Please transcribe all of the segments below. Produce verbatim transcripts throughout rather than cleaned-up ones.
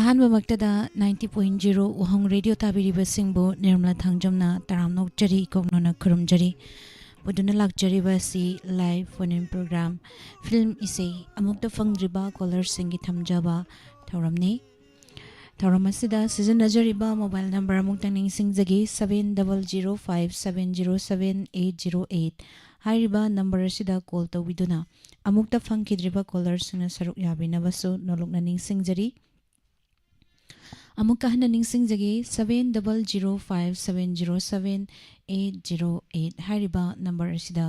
ꯑꯍꯥꯟꯕꯃꯛꯇꯗ ninety point zero Wahong radio ꯇꯥꯕꯤꯔꯤꯕꯁꯤꯡꯕꯨ ꯅꯤꯔꯃꯂꯥ ꯊꯥꯡꯖꯝꯅ ꯇꯔꯥꯝꯅ ꯑꯣꯛꯆꯔꯤ, ꯏꯀꯣꯛꯅꯣꯅ ꯈꯨꯔꯨꯝꯖꯔꯤ꯫ ꯄꯨꯗꯨꯅ ꯂꯥꯛꯆꯔꯤꯕ ꯑꯁꯤ live phone in program, film ꯏꯁꯩ ꯑꯃꯨꯛꯇ ꯐꯪꯗ꯭ꯔꯤꯕ ꯀꯣꯂꯔꯁꯤꯡꯒꯤ ꯊꯝꯖꯕ ꯊꯧꯔꯝꯅꯤ꯫ ꯊꯧꯔꯝ ꯑꯁꯤꯗ ꯁꯤꯖꯤꯟꯅꯖꯔꯤꯕ ꯃꯣꯕꯥꯏꯜ ꯅꯝꯕꯔ ꯑꯃꯨꯛꯇꯪ ꯅꯤꯡꯁꯤꯡꯖꯒꯦ, seven double zero five seven zero seven eight zero eight꯫ ꯍꯥꯏꯔꯤꯕ ꯅꯝꯕꯔ ꯑꯁꯤꯗ ꯀꯣꯜ ꯇꯧꯕꯤꯗꯨꯅ ꯑꯃꯨꯛꯇ ꯐꯪꯈꯤꯗ꯭ꯔꯤꯕ ꯀꯣꯂꯔꯁꯤꯡꯅ ꯁꯔꯨꯛ ꯌꯥꯕꯤꯅꯕꯁꯨ ꯅꯣꯂꯨꯛꯅ ꯅꯤꯡꯁꯤꯡꯖꯔꯤ꯫ ꯑꯃꯨꯛꯀ ꯍꯟꯅ ꯅꯤꯡꯁꯤꯡꯖꯒꯦ, seven double zero five seven zero seven eight zero eight ꯍꯥꯏꯔꯤꯕ ꯅꯝꯕꯔ ꯑꯁꯤꯗ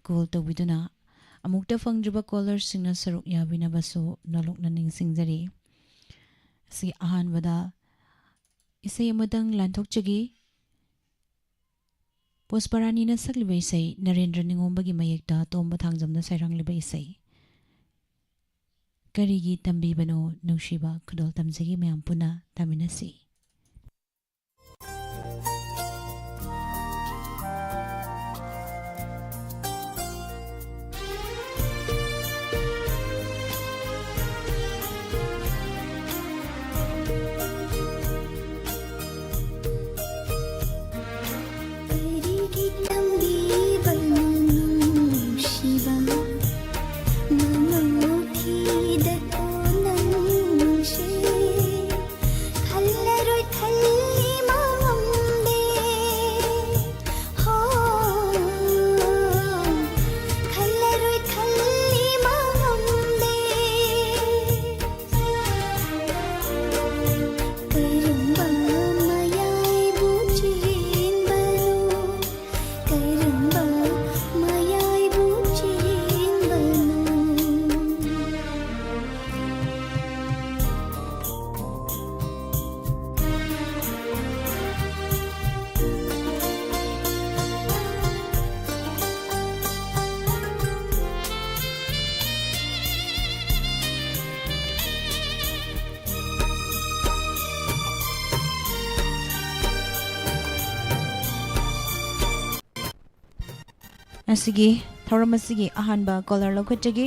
ꯀꯣꯜ ꯇꯧꯕꯤꯗꯨꯅ ꯑꯃꯨꯛꯇ ꯐꯪꯗ꯭ꯔꯤꯕ ꯀꯣꯂꯔꯁꯤꯡꯅ ꯁꯔꯨꯛ ꯌꯥꯕꯤꯅꯕꯁꯨ ꯅꯣꯂꯨꯛꯅ ꯅꯤꯡꯁꯤꯡꯖꯔꯤ꯫ ꯑꯁꯤ ꯑꯍꯥꯟꯕꯗ ꯏꯁꯩ ꯑꯃꯇꯪ ꯂꯥꯟꯊꯣꯛꯆꯒꯦ꯫ ꯄꯨꯁꯄꯔꯥꯅꯤꯅ ꯁꯛꯂꯤꯕ ꯏꯁꯩ, ꯅꯔꯦꯟꯗ꯭ꯔ ꯅꯤꯉꯣꯝꯕꯒꯤ ꯃꯌꯦꯛꯇ ꯇꯣꯝꯕ ꯊꯥꯡꯖꯝꯅ ꯁꯩꯔꯥꯡꯂꯤꯕ ꯏꯁꯩ꯫ ꯀꯔꯤꯒꯤ ꯇꯝꯕꯤꯕꯅꯣ ꯅꯨꯡꯁꯤꯕ, ꯈꯨꯗꯣꯜ ꯇꯝꯖꯒꯦ, ꯃꯌꯥꯝ ꯄꯨꯟꯅ ꯇꯥꯃꯤꯟꯅꯁꯤ꯫ ꯀꯔꯤꯒꯤ ꯇꯝꯕꯤꯕꯅꯣ ꯅꯨꯡꯁꯤꯕ, ꯃꯃꯧ ꯊꯤꯗ ꯀꯣꯟꯅ ꯅꯨꯡꯁꯤ꯫ ꯈꯜꯂꯔꯣꯏ ꯈꯜꯂꯤ ꯃꯃꯝꯗꯦ꯫ ꯍꯣ, ꯈꯜꯂꯔꯣꯏ ꯈꯜꯂꯤ ꯃꯃꯝꯗꯦ꯫ ꯀꯔꯝꯕ ꯃꯌꯥꯏꯕꯨ ꯆꯦꯟꯕꯅꯣ? ꯀꯔꯝꯕ ꯃꯌꯥꯏꯕꯨ ꯆꯦꯟꯕꯅꯣ? ꯑꯁꯤꯒꯤ ꯊꯧꯔꯝ ꯑꯁꯤꯒꯤ ꯑꯍꯥꯟꯕ ꯀꯣꯂꯔ ꯂꯧꯈꯠꯆꯒꯦ꯫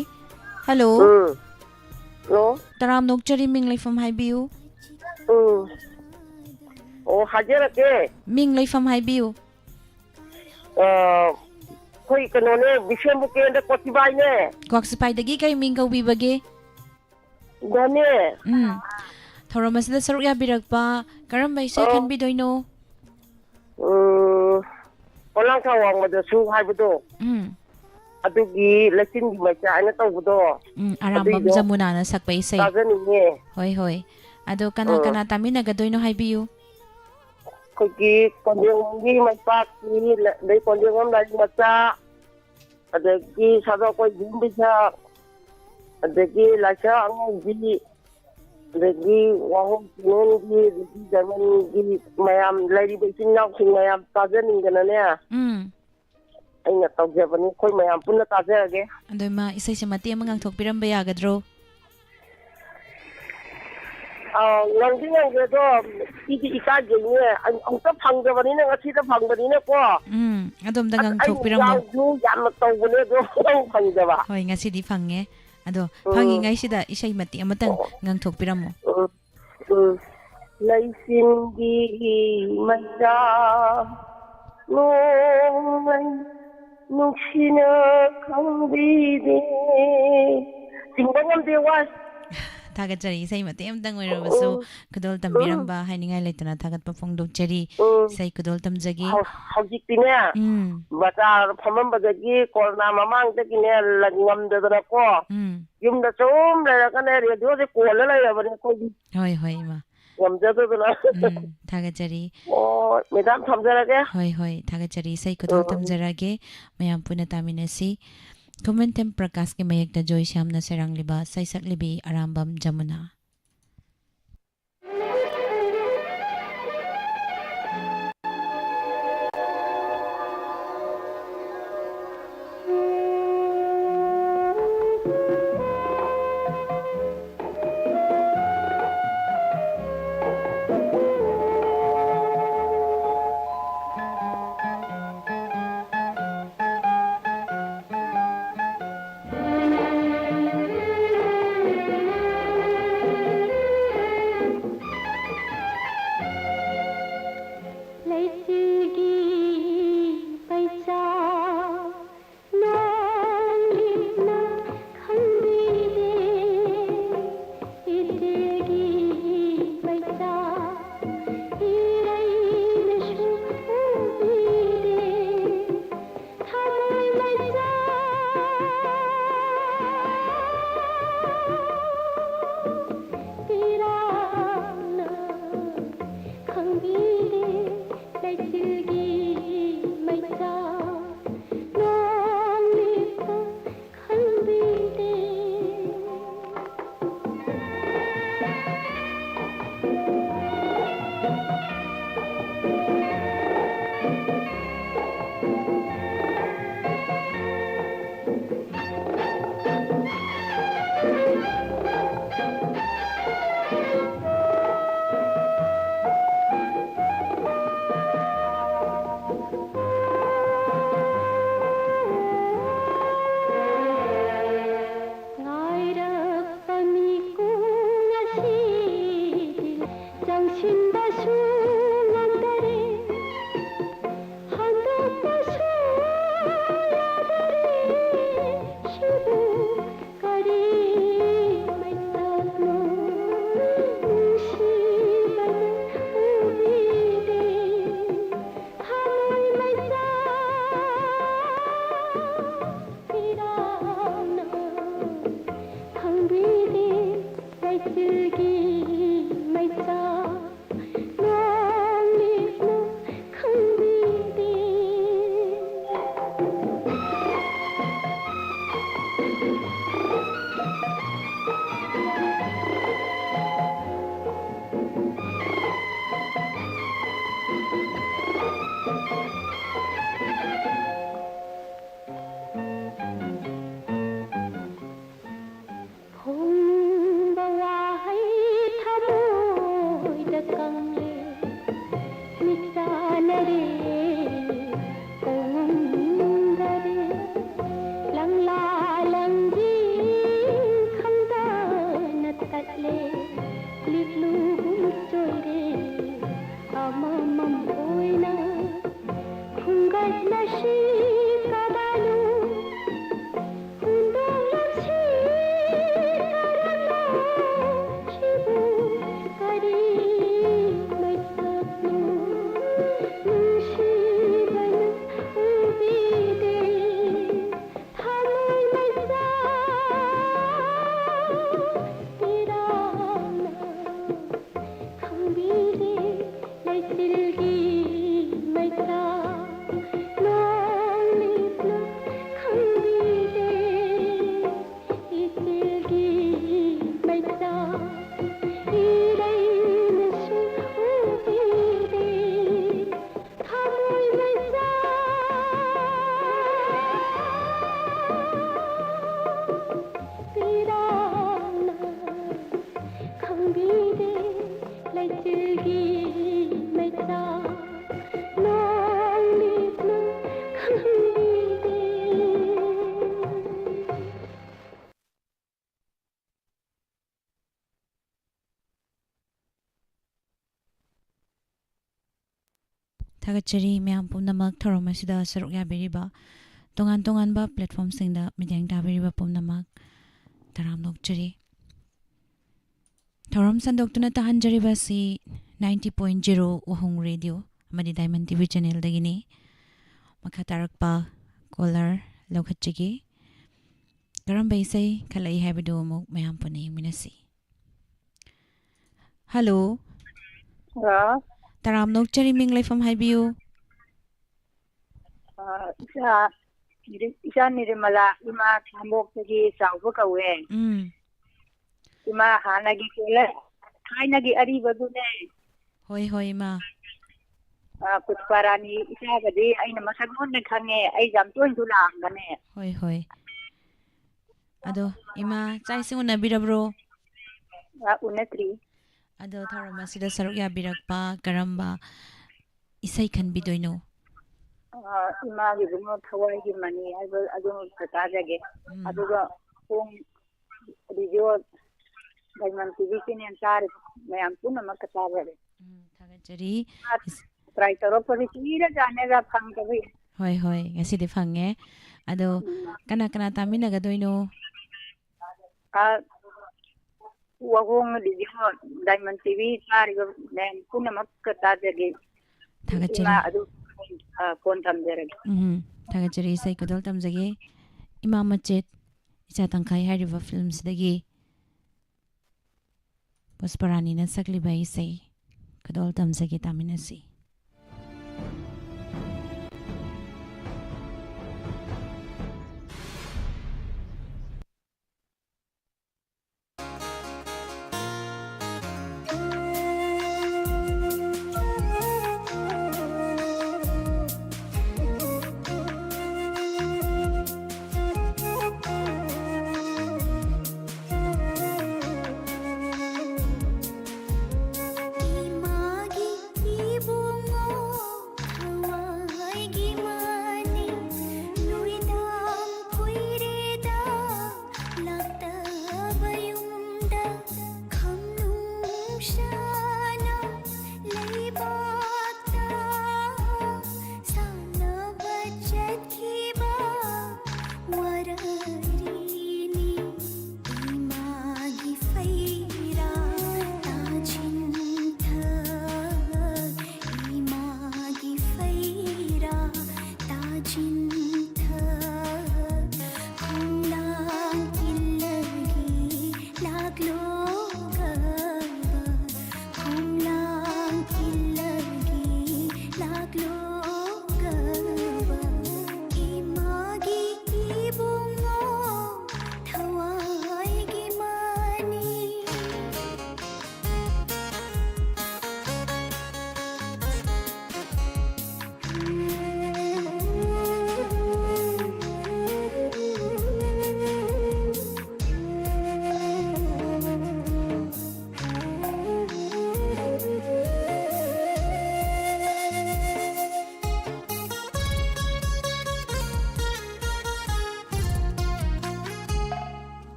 ꯍꯜꯂꯣ꯫ ꯎꯝ꯫ ꯍꯜꯂꯣ꯫ ꯇꯔꯥꯝꯅ ꯑꯣꯛꯆꯔꯤ, ꯃꯤꯡ ꯂꯩꯐꯝ ꯍꯥꯏꯕꯤꯌꯨ꯫ ꯎꯝ꯫ ꯑꯣ, ꯍꯥꯏꯖꯔꯛꯀꯦ꯫ ꯃꯤꯡ ꯂꯩꯐꯝ ꯍꯥꯏꯕꯤꯌꯨ꯫ ꯑ, ꯑꯩꯈꯣꯏ ꯀꯩꯅꯣꯅꯦ, ꯕꯤꯁꯦꯝꯄꯨꯔ ꯀꯦꯟꯗ꯭ꯔ ꯀꯣꯠꯁꯤꯕꯥꯏꯅꯦ꯫ ꯀ꯭ꯋꯥꯛꯁꯤꯄꯥꯏꯗꯒꯤ ꯀꯩ ꯃꯤꯡ ꯀꯧꯕꯤꯕꯒꯦ? ꯗꯅꯦ꯫ ꯎꯝ꯫ ꯊꯧꯔꯝ ꯑꯁꯤꯗ ꯁꯔꯨꯛ ꯌꯥꯕꯤꯔꯛꯄ ꯀꯔꯝꯕ ꯏꯁꯩ ꯑꯣ꯫ ꯈꯟꯕꯤꯗꯣꯏꯅꯣ? ꯎꯝ, ꯄꯣꯂꯥꯡ ꯊꯥ ꯋꯥꯡꯃꯗꯁꯨ ꯍꯥꯏꯕꯗꯣ꯫ ꯎꯝ꯫ ꯑꯗꯨꯒꯤ ꯂꯩꯆꯤꯟꯒꯤ ꯃꯩꯆꯥꯛ ꯍꯥꯏꯅ ꯇꯧꯕꯗꯣ꯫ ꯎꯝ, ꯑꯔꯥꯝꯕꯝ ꯑꯗꯨꯏꯗꯣ ꯖꯃꯨꯅꯥꯅ ꯁꯛꯄ ꯏꯁꯩ꯫ ꯇꯥꯖꯅꯤꯡꯉꯦ꯫ ꯍꯣꯏ, ꯍꯣꯏ꯫ ꯑꯗꯣ ꯀꯅꯥ ꯎꯝ꯫ ꯀꯅꯥ ꯇꯥꯃꯤꯟꯅꯒꯗꯣꯏꯅꯣ ꯍꯥꯏꯕꯤꯌꯨ꯫ ꯑꯩꯈꯣꯏꯒꯤ ꯀꯣꯟꯖꯦꯡꯕꯝꯒꯤ ꯃꯥꯏꯄꯥꯛꯄꯤ, ꯑꯗꯩ ꯀꯣꯟꯖꯦꯡꯕꯝ ꯂꯥꯏꯔꯤꯛ ꯃꯆꯥ, ꯑꯗꯒꯤ ꯁꯥꯗꯣ ꯑꯩꯈꯣꯏ ꯚꯤꯝ ꯕꯤꯁꯥ, ꯑꯗꯒꯤ ꯂꯥꯏꯁꯥ ꯑꯉꯧꯕꯤ, ꯑꯗꯒꯤ ꯋꯥꯍꯣꯡ ꯆꯤꯡꯉꯦꯟꯒꯤ, ꯑꯗꯒꯤ ꯖꯔꯃꯅꯤꯒꯤ ꯃꯌꯥꯝ ꯂꯩꯔꯤꯕ ꯏꯆꯤꯟ ꯏꯅꯥꯎꯁꯤꯡ ꯃꯌꯥꯝ ꯇꯥꯖꯅꯤꯡꯗꯅꯅꯦ, ꯎꯝ꯫ ꯑꯩꯅ ꯇꯧꯖꯕꯅꯤ, ꯑꯩꯈꯣꯏ ꯃꯌꯥꯝ ꯄꯨꯟꯅ ꯇꯥꯖꯔꯒꯦ꯫ ꯑꯗꯣ ꯏꯃꯥ, ꯏꯁꯩꯁꯦ ꯃꯇꯦꯛ ꯑꯃ ꯉꯥꯡꯊꯣꯛꯄꯤꯔꯝꯕ ꯌꯥꯒꯗ꯭ꯔꯣ? ꯑꯥ, ꯉꯥꯡꯗꯤ ꯉꯥꯡꯒꯦ, ꯑꯗꯣ ꯁꯤꯗꯤ ꯏꯀꯥꯏꯖꯩꯅꯦ꯫ ꯑꯩ ꯑꯃꯨꯛꯇ ꯐꯪꯗꯕꯅꯤꯅ, ꯉꯁꯤꯗ ꯐꯪꯕꯅꯤꯅꯀꯣ꯫ ꯎꯝ, ꯑꯗꯣꯝꯗ ꯑꯁ, ꯑꯩ ꯉꯥꯡꯊꯣꯛꯄꯤꯔꯝꯃꯣ꯫ ꯏꯆꯥꯁꯨ ꯌꯥꯝꯅ ꯇꯧꯕꯅꯦ, ꯑꯗꯣ ꯅꯪ ꯐꯪꯗꯕ꯫ ꯍꯣꯏ, ꯉꯁꯤꯗꯤ ꯐꯪꯉꯦ꯫ ꯑꯗꯣ ꯎꯝ꯫ ꯐꯪꯉꯤꯉꯩꯁꯤꯗ ꯏꯁꯩ ꯃꯇꯦꯛ ꯑꯃꯇꯪ ꯑꯣ꯫ ꯉꯥꯡꯊꯣꯛꯄꯤꯔꯝꯃꯣ꯫ ꯎꯝ, ꯎꯝ꯫ ꯂꯩꯆꯤꯟꯒꯤ ꯃꯩꯆꯥꯛ ꯅꯣꯡꯃꯩ ꯅꯨꯡꯁꯤꯅ ꯈꯪꯕꯤꯗꯦ꯫ ꯆꯤꯡꯕ ꯉꯝꯗꯦ, ꯋꯥꯏ꯫ ꯊꯥꯒꯠꯆꯔꯤ꯫ ꯏꯁꯩ ꯃꯇꯦꯛ ꯑꯃꯇꯪ ꯑꯣꯏꯔꯕꯁꯨ ꯎꯝ꯫ ꯈꯨꯗꯣꯜ ꯎꯝ꯫ ꯇꯝꯕꯤꯔꯝꯕ ꯍꯥꯏꯅꯤꯡꯉꯥꯏ ꯂꯩꯇꯅ ꯊꯥꯒꯠꯄ ꯐꯣꯡꯗꯣꯛꯆꯔꯤ꯫ ꯎꯝ꯫ ꯏꯁꯩ ꯈꯨꯗꯣꯜ ꯇꯝꯖꯒꯦ꯫ ꯍꯧ-, ꯍꯧꯖꯤꯛꯇꯤꯅꯦ, ꯎꯝ꯫ ꯕꯖꯥꯔ ꯐꯝꯃꯝꯕꯗꯒꯤ ꯀꯣꯔꯣꯅꯥ ꯃꯃꯥꯡꯗꯒꯤꯅꯦ, ꯂ-, ꯉꯝꯗꯗꯅꯀꯣ, ꯎꯝ꯫ ꯌꯨꯝꯗ ꯁꯨꯝ ꯂꯩꯔꯒꯅꯦ, ꯔꯦꯗꯤꯑꯣꯁꯦ ꯀꯣꯜꯂ ꯂꯩꯔꯕꯅꯦ ꯑꯩꯈꯣꯏꯗꯤ꯫ ꯍꯣꯏ, ꯍꯣꯏ, ꯏꯃꯥ꯫ ꯉꯝꯖꯗꯗꯅ꯫ ꯎꯝ, ꯊꯥꯒꯠꯆꯔꯤ꯫ ꯑꯣ, ꯃꯦꯗꯥꯝ, ꯊꯝꯖꯔꯒꯦ꯫ ꯍꯣꯏ, ꯍꯣꯏ, ꯊꯥꯒꯠꯆꯔꯤ꯫ ꯏꯁꯩ ꯈꯨꯗꯣꯜ ꯎꯝ꯫ ꯇꯝꯖꯔꯛꯑꯒꯦ꯫ ꯃꯌꯥꯝ ꯄꯨꯟꯅ ꯇꯥꯃꯤꯟꯅꯁꯤ꯫ ꯈꯨꯃꯟꯊꯦꯝ ꯄ꯭ꯔꯀꯥꯁꯀꯤ ꯃꯌꯦꯛꯇ ꯖꯣꯏꯁ꯭ꯌꯥꯝꯅ ꯁꯩꯔꯥꯡꯂꯤꯕ ꯁꯩꯁꯛꯂꯤꯕꯤ ꯑꯔꯥꯝꯕꯝ ꯖꯃꯨꯅꯥ꯫ ꯊꯥꯒꯠꯆꯔꯤ ꯃꯌꯥꯝ ꯄꯨꯝꯅꯃꯛ ꯊꯧꯔꯝ ꯑꯁꯤꯗ ꯁꯔꯨꯛ ꯌꯥꯕꯤꯔꯤꯕ ꯇꯣꯉꯥꯟ ꯇꯣꯉꯥꯟꯕ platformꯁꯤꯡꯗ ꯃꯤꯠꯌꯦꯡ ꯇꯥꯕꯤꯔꯤꯕ ꯄꯨꯝꯅꯃꯛ꯫ ꯇꯔꯥꯝꯅ ꯑꯣꯛꯆꯔꯤ꯫ ꯊꯧꯔꯝ ꯁꯟꯗꯣꯛꯇꯨꯅ ꯇꯥꯍꯟꯖꯔꯤꯕ ꯑꯁꯤ ninety point zero ꯋꯥꯍꯣꯡ Radio ꯑꯃꯗꯤ Diamond TV channelꯗꯒꯤꯅꯤ꯫ ꯃꯈꯥ ꯇꯥꯔꯛꯄ caller ꯂꯧꯈꯠꯆꯒꯦ꯫ ꯀꯔꯝꯕ ꯏꯁꯩ ꯈꯜꯂꯛꯏ ꯍꯥꯏꯕꯗꯨ ꯑꯃꯨꯛ ꯃꯌꯥꯝ ꯄꯨꯟꯅ ꯌꯦꯡꯃꯤꯟꯅꯁꯤ꯫ Hello꯫ ꯍꯜꯂꯣ꯫ ꯇꯔꯥꯝꯅ ꯑꯣꯛꯆꯔꯤ, ꯃꯤꯡ ꯂꯩꯐꯝ ꯍꯥꯏꯕꯤꯌꯨ꯫ ꯑ, ꯏꯆꯥ, ꯏꯆꯥ ꯅꯤꯔꯃꯂꯥ, ꯏꯃꯥ ꯈꯥꯡꯕꯣꯛꯇꯒꯤ ꯆꯥꯎꯕ ꯀꯧꯋꯦ꯫ ꯎꯝ꯫ ꯏꯃꯥ ꯍꯥꯟꯅꯒꯤ caller, ꯊꯥꯏꯅꯒꯤ ꯑꯔꯤꯕꯗꯨꯅꯦ꯫ ꯍꯣꯏ, ꯍꯣꯏ, ꯏꯃꯥ꯫ ꯑ, ꯄꯨꯁꯄꯥ ꯔꯥꯅꯤ ꯏꯆꯥꯒꯗꯤ ꯑꯩꯅ ꯃꯁꯛ ꯃꯨꯟꯅ ꯈꯪꯉꯦ, ꯑꯩ ꯌꯥꯝ ꯇꯣꯏꯅꯁꯨ ꯂꯥꯛꯑꯝꯕꯅꯦ꯫ ꯍꯣꯏ, ꯍꯣꯏ꯫ ꯑꯗꯣ ꯏꯃꯥ, ꯆꯥꯛ ꯏꯁꯤꯡ ꯎꯅꯕꯤꯔꯕ꯭ꯔꯣ? ꯑ, ꯎꯅꯗ꯭ꯔꯤ꯫ ꯑꯗꯣ ꯊꯧꯔꯝ ꯑꯁꯤꯗ ꯁꯔꯨꯛ ꯌꯥꯕꯤꯔꯛꯄ ꯀꯔꯝꯕ ꯏꯁꯩ ꯈꯟꯕꯤꯗꯣꯏꯅꯣ? ꯑ, ꯏꯃꯥꯒꯤꯗꯨꯃ ꯊꯋꯥꯏꯒꯤ ꯃꯅꯤ ꯍꯥꯏꯕ ꯑꯗꯨꯃ ꯇꯥꯖꯒꯦ꯫ ꯎꯝ꯫ ꯑꯗꯨꯒ ꯄꯨꯡ Radio Diamond TV channel ꯇꯥꯔꯤꯕ ꯃꯌꯥꯝ ꯄꯨꯝꯅꯃꯛꯀ ꯇꯥꯖꯔꯦ꯫ ꯎꯝ, ꯊꯥꯒꯠꯆꯔꯤ꯫ ꯏꯁ- Try ꯇꯧꯔꯛꯄꯁꯤ ꯀꯨꯏꯔꯖꯥꯠꯅꯦꯕ ꯐꯪꯗꯕꯒꯤ꯫ ꯍꯣꯏ, ꯍꯣꯏ, ꯉꯁꯤꯗꯤ ꯐꯪꯉꯦ꯫ ꯑꯗꯣ ꯎꯝ꯫ ꯀꯅꯥ ꯀꯅꯥ ꯇꯥꯃꯤꯟꯅꯒꯗꯣꯏꯅꯣ? ꯑ, ꯋꯥꯍꯣꯡ Radio Diamond TV ꯇꯥꯔꯤꯕ ꯃꯌꯥꯝ ꯄꯨꯝꯅꯃꯛꯀ ꯇꯥꯖꯒꯦ꯫ ꯊꯥꯒꯠꯆꯔꯤ꯫ ꯏꯃꯥ ꯑꯗꯨ, ꯑ, phone ꯊꯝꯖꯔꯒꯦ꯫ ꯎꯝ, ꯊꯥꯒꯠꯆꯔꯤ꯫ ꯏꯁꯩ ꯈꯨꯗꯣꯜ ꯇꯝꯖꯒꯦ꯫ ꯏꯃꯥ ꯃꯆꯦꯠ, ꯏꯆꯥ ꯇꯪꯈꯥꯏ ꯍꯥꯏꯔꯤꯕ filmꯁꯤꯗꯒꯤ ꯄꯨꯁꯄꯔꯥꯅꯤꯅ ꯁꯛꯂꯤꯕ ꯏꯁꯩ ꯈꯨꯗꯣꯜ ꯇꯝꯖꯒꯦ, ꯇꯥꯃꯤꯟꯅꯁꯤ꯫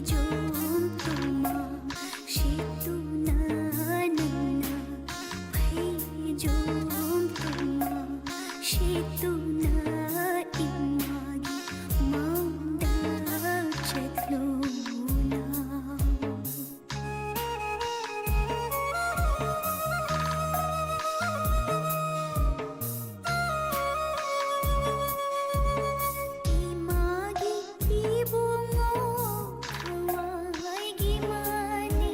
ꯐꯩꯖꯣꯝ ꯇꯨꯝꯃ ꯁꯦꯠꯇꯨꯅ ꯅꯪꯅ, ꯐꯩꯖꯣꯝ ꯇꯨꯝꯃ ꯁꯦꯠꯇꯨꯅ ꯏꯃꯥꯒꯤ ꯃꯥꯡꯗ ꯆꯠꯂꯨꯅ꯫ ꯏꯃꯥꯒꯤ ꯏꯕꯨꯡꯉꯣ ꯊꯋꯥꯏꯒꯤ ꯃꯅꯤ,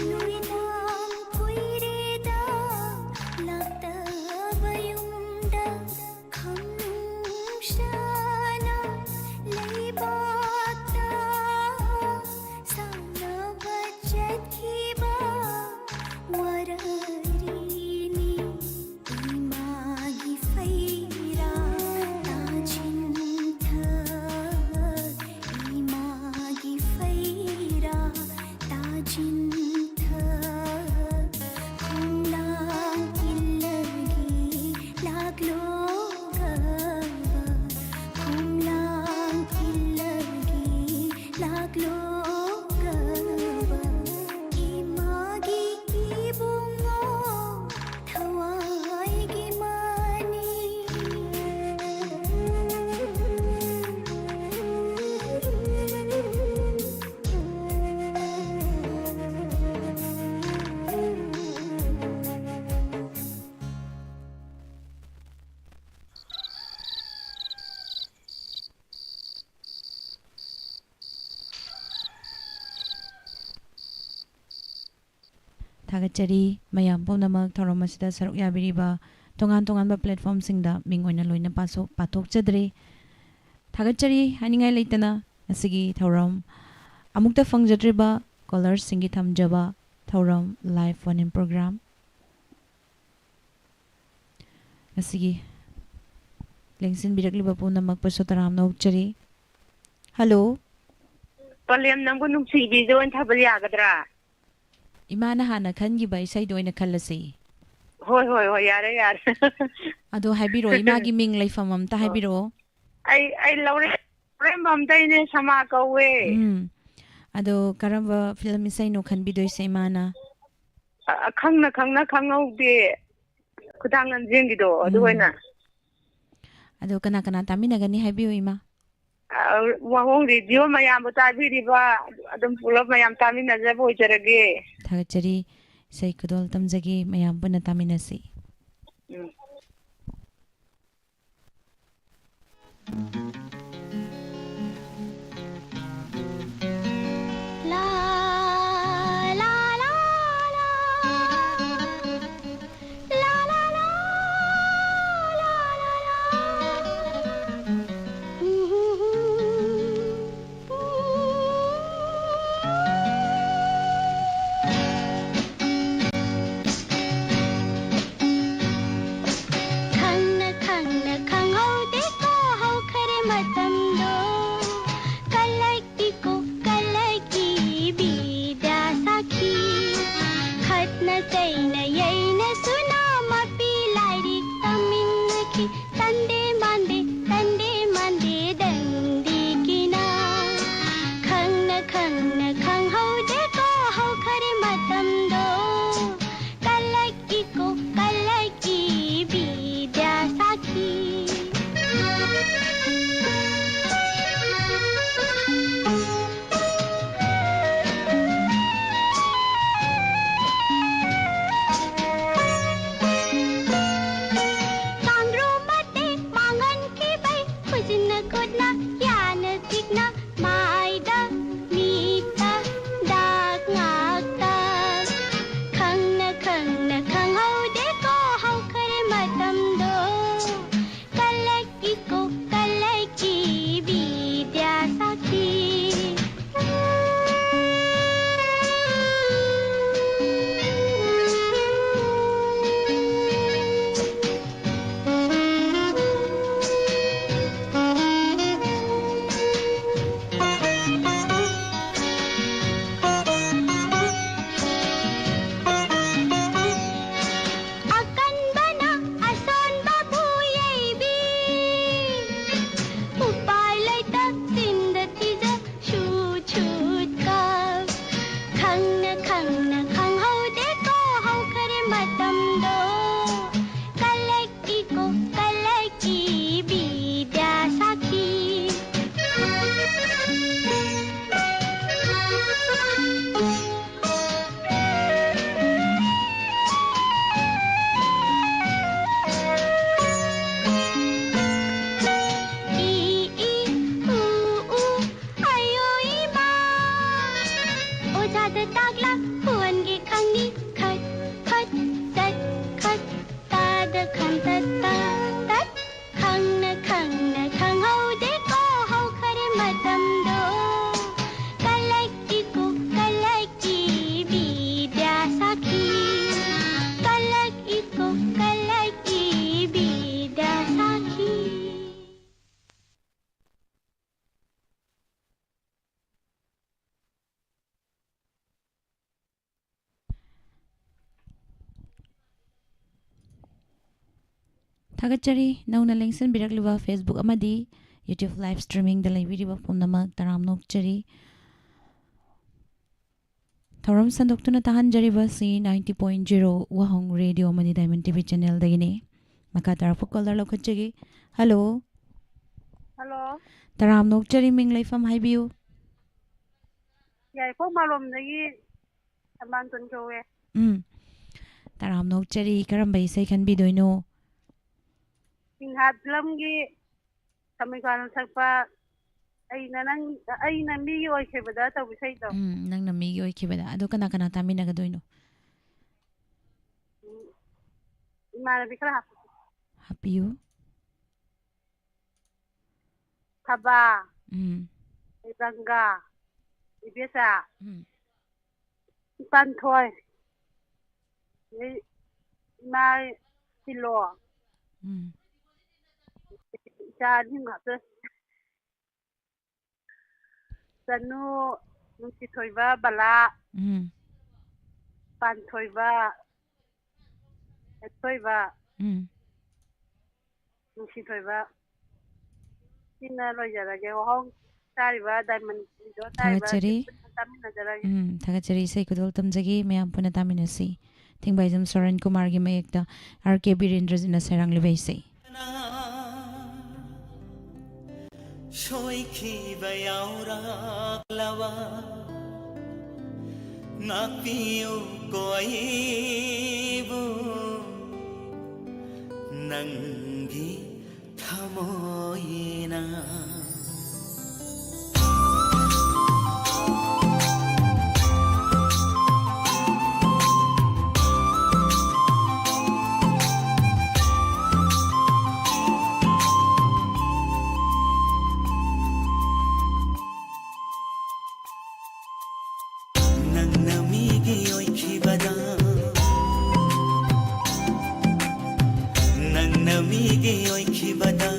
ꯅꯨꯃꯤꯗꯥꯡ ꯀꯨꯏꯔꯦꯗ ꯂꯥꯛꯇꯕ ꯌꯨꯝꯗ꯫ ꯈꯪꯅꯨꯡꯁꯥꯅ ꯂꯩꯕꯥꯛꯇ ꯁꯥꯟꯅꯕ ꯆꯠꯈꯤꯕ ꯋꯥꯔꯤꯅꯤ꯫ ꯏꯃꯥꯒꯤ ꯐꯩꯔꯥ ꯇꯥꯁꯤꯟꯊ, ꯏꯃꯥꯒꯤ ꯐꯩꯔꯥ ꯇꯥꯁꯤꯟꯊ, ꯈꯣꯡꯂꯥꯡ ꯏꯜꯂꯒꯤ ꯂꯥꯛꯂꯣ ꯒꯕ, ꯈꯣꯡꯂꯥꯡ ꯏꯜꯂꯒꯤ ꯂꯥꯛꯂꯣ ꯒꯕ, ꯏꯃꯥꯒꯤ ꯏꯕꯨꯡꯉꯣ ꯊꯋꯥꯏꯒꯤ ꯃꯅꯤ꯫ ꯊꯥꯒꯠꯆꯔꯤ ꯃꯌꯥꯝ ꯄꯨꯝꯅꯃꯛ ꯊꯧꯔꯝ ꯑꯁꯤꯗ ꯁꯔꯨꯛ ꯌꯥꯕꯤꯔꯤꯕ ꯇꯣꯉꯥꯟ ꯇꯣꯉꯥꯟꯕ platformꯁꯤꯡꯗ ꯃꯤꯡ ꯑꯣꯏꯅ ꯂꯣꯏꯅ ꯄꯥꯁꯨ-, ꯄꯥꯊꯣꯛꯆꯗ꯭ꯔꯦ꯫ ꯊꯥꯒꯠꯆꯔꯤ ꯍꯥꯏꯅꯤꯡꯉꯥꯏ ꯂꯩꯇꯅ ꯉꯁꯤꯒꯤ ꯊꯧꯔꯝ ꯑꯃꯨꯛꯇ ꯐꯪꯖꯗ꯭ꯔꯤꯕ callerꯁꯤꯡꯒꯤ ꯊꯝꯖꯕ ꯊꯧꯔꯝ live phone-in program꯫ ꯉꯁꯤꯒꯤ ꯂꯦꯡꯁꯤꯟꯕꯤꯔꯛꯂꯤꯕ ꯄꯨꯝꯅꯃꯛꯄꯨꯁꯨ ꯇꯔꯥꯝꯅ ꯑꯣꯛꯆꯔꯤ꯫ Hello꯫ ꯄꯂꯦꯝ, ꯅꯪꯕꯨ ꯅꯨꯡꯁꯤꯕꯤꯗ ꯑꯣꯏꯅ ꯊꯥꯕ ꯌꯥꯒꯗ꯭ꯔꯥ? ꯏꯃꯥꯅ ꯍꯥꯟꯅ ꯈꯟꯈꯤꯕ ꯏꯁꯩꯗꯣ ꯑꯣꯏꯅ ꯈꯜꯂꯁꯤ꯫ ꯍꯣꯏ, ꯍꯣꯏ, ꯍꯣꯏ, ꯌꯥꯔꯦ, ꯌꯥꯔꯦ꯫ ꯑꯗꯣ ꯍꯥꯏꯕꯤꯔꯛꯑꯣ, ꯏꯃꯥꯒꯤ ꯃꯤꯡ ꯂꯩꯐꯝ ꯑꯝꯇ ꯑꯣ꯫ ꯍꯥꯏꯕꯤꯔꯛꯑꯣ꯫ ꯑꯩ, ꯑꯩ ꯂꯧꯔꯦꯝ, ꯂꯧꯔꯦꯝꯕꯝꯗꯩꯅꯦ, ꯁꯃꯥ ꯀꯧꯋꯦ꯫ ꯎꯝ꯫ ꯑꯗꯣ ꯀꯔꯝꯕ ꯐꯤꯂꯝ ꯏꯁꯩꯅꯣ ꯈꯟꯕꯤꯗꯣꯏꯁꯦ ꯏꯃꯥꯅ? ꯑ- ꯑꯈꯪꯅ ꯈꯪꯅ ꯈꯪꯍꯧꯗꯦ, ꯈꯨꯗꯥꯡ ꯂꯝꯖꯦꯟꯒꯤꯗꯣ ꯑꯗꯨ ꯎꯝ꯫ ꯑꯣꯏꯅ꯫ ꯑꯗꯣ ꯀꯅꯥ ꯀꯅꯥ ꯇꯥꯃꯤꯟꯅꯒꯅꯤ ꯍꯥꯏꯕꯤꯌꯨ ꯏꯃꯥ꯫ ꯑ, ꯋꯥꯍꯣꯡ ꯔꯦꯗꯤꯑꯣ ꯃꯌꯥꯝꯕꯨ ꯇꯥꯕꯤꯔꯤꯕ ꯑꯗꯨꯝ ꯄꯨꯂꯞ ꯃꯌꯥꯝ ꯇꯥꯃꯤꯟꯅꯖꯕ ꯑꯣꯏꯖꯔꯒꯦ꯫ ꯊꯥꯒꯠꯆꯔꯤ꯫ ꯏꯁꯩ ꯈꯨꯗꯣꯜ ꯇꯝꯖꯒꯦ, ꯃꯌꯥꯝ ꯄꯨꯟꯅ ꯇꯥꯃꯤꯟꯅꯁꯤ꯫ ꯎꯝ꯫ ꯏ, ꯏ, ꯎ, ꯎ, ꯑꯌꯣ ꯏꯃꯥ꯫ ꯑꯣꯖꯥꯗ ꯇꯥꯛꯂꯥꯛ ꯄꯣꯟꯒꯦ ꯈꯪꯉꯤ꯫ ꯈꯠ, ꯈꯠ, ꯇꯠ, ꯈꯠ, ꯇꯥꯗ ꯈꯪꯇꯠ, ꯇꯥ, ꯇꯠ꯫ ꯈꯪꯅ ꯈꯪꯅ ꯈꯪꯍꯧꯗꯦꯀꯣ ꯍꯧꯈꯔꯦ ꯃꯇꯝꯗꯣ꯫ ꯀꯂꯛꯏꯀꯣ ꯀꯂꯛꯏ ꯕꯤꯗ꯭ꯌꯥ ꯁꯥꯈꯤ꯫ ꯀꯂꯛꯏꯀꯣ ꯀꯂꯛꯏ ꯕꯤꯗ꯭ꯌꯥ ꯁꯥꯈꯤ꯫ ꯊꯥꯒꯠꯆꯔꯤ꯫ ꯅꯧꯅ ꯂꯦꯡꯁꯤꯟꯕꯤꯔꯛꯂꯤꯕ Facebook ꯑꯃꯗꯤ YouTube live streamingꯗ ꯂꯩꯕꯤꯔꯤꯕ ꯄꯨꯝꯅꯃꯛ ꯇꯔꯥꯝꯅ ꯑꯣꯛꯆꯔꯤ꯫ ꯊꯧꯔꯝ ꯁꯟꯗꯣꯛꯇꯨꯅ ꯇꯥꯍꯟꯖꯔꯤꯕ ꯑꯁꯤ ninety point zero Wahong radio ꯑꯃꯗꯤ Diamond TV channelꯗꯒꯤꯅꯤ꯫ ꯃꯈꯥ ꯇꯥꯔꯛꯄ caller ꯂꯧꯈꯠꯆꯒꯦ꯫ Hello꯫ Hello꯫ ꯇꯔꯥꯝꯅ ꯑꯣꯛꯆꯔꯤ, ꯃꯤꯡ ꯂꯩꯐꯝ ꯍꯥꯏꯕꯤꯌꯨ꯫ ꯌꯥꯏꯐꯧ ꯃꯥꯂꯣꯝꯗꯒꯤ ꯊꯝꯕꯥꯜꯇꯣꯟ ꯀꯧꯋꯦ꯫ ꯎꯝ꯫ ꯇꯔꯥꯝꯅ ꯑꯣꯛꯆꯔꯤ꯫ ꯀꯔꯝꯕ ꯏꯁꯩ ꯈꯟꯕꯤꯗꯣꯏꯅꯣ? ꯁꯤꯡꯍꯥꯠ ꯐꯤꯂꯝꯒꯤ ꯁꯃꯤꯀꯥꯅ ꯁꯛꯄ ꯑꯩꯅ ꯅꯪ, ꯑꯩꯅ ꯃꯤꯒꯤ ꯑꯣꯏꯈꯤꯕꯗ ꯇꯧꯕ ꯏꯁꯩꯗꯣ꯫ ꯎꯝ, ꯅꯪꯅ ꯃꯤꯒꯤ ꯑꯣꯏꯈꯤꯕꯗ꯫ ꯑꯗꯣ ꯀꯅꯥ ꯀꯅꯥ ꯇꯥꯃꯤꯟꯅꯒꯗꯣꯏꯅꯣ? ꯎꯝ, ꯏꯃꯥꯟꯅꯕꯤ ꯈꯔ ꯍꯥꯞꯄꯛꯀꯦ꯫ ꯍꯥꯞꯄꯤꯌꯨ꯫ ꯊꯕꯥ, ꯎꯝ꯫ ꯒꯪꯒꯥ, ꯏꯕꯦꯆꯥ, ꯎꯝ꯫ ꯄꯥꯟꯊꯣꯏ, ꯑꯗꯩ ꯏꯃꯥ ꯁꯤꯂꯣ, ꯎꯝ꯫ ꯏꯆꯥ ꯑꯅꯤ ꯑꯃ ꯍꯥꯞꯆꯤꯜꯂꯦ꯫ ꯆꯅꯨ, ꯅꯨꯡꯁꯤꯊꯣꯏꯕ, ꯕꯂꯥ, ꯎꯝ꯫ ꯄꯥꯟꯊꯣꯏꯕ, ꯍꯦꯟꯊꯣꯏꯕ, ꯎꯝ꯫ ꯅꯨꯡꯁꯤꯊꯣꯏꯕ꯫ ꯁꯤꯅ ꯂꯣꯏꯖꯔꯒꯦ꯫ ꯋꯥꯍꯧ ꯇꯥꯔꯤꯕ Diamond ꯇꯤꯚꯤꯗꯣ ꯇꯥꯔꯤꯕ ꯊꯥꯒꯠꯆꯔꯤ꯫ ꯁꯤ ꯄꯨꯟꯅ ꯇꯥꯃꯤꯟꯅꯖꯔꯒꯦ꯫ ꯎꯝ, ꯊꯥꯒꯠꯆꯔꯤ꯫ ꯏꯁꯩ ꯈꯨꯗꯣꯜ ꯇꯝꯖꯒꯦ꯫ ꯃꯌꯥꯝ ꯄꯨꯟꯅ ꯇꯥꯃꯤꯟꯅꯁꯤ꯫ ꯊꯦꯡꯕꯥꯏꯖꯝ ꯁꯣꯔꯦꯟ ꯀꯨꯃꯥꯔꯒꯤ ꯃꯌꯦꯛꯇ ꯑꯥꯔ ꯀꯦ ꯕꯤꯔꯦꯟꯗ꯭ꯔꯖꯤꯠꯅ ꯁꯩꯔꯥꯡꯂꯤꯕ ꯏꯁꯩ꯫ ꯁꯣꯏꯈꯤꯕ ꯌꯥꯎꯔꯛꯂꯕ ꯉꯥꯛꯄꯤꯌꯨꯀꯣ ꯑꯩꯕꯨ ꯅꯪꯒꯤ ꯊꯃꯣꯏꯅ꯫ ꯅꯪꯅ ꯃꯤꯒꯤ ꯑꯣꯏꯈꯤꯕꯗ, ꯅꯪꯅ ꯃꯤꯒꯤ ꯑꯣꯏꯈꯤꯕꯗ,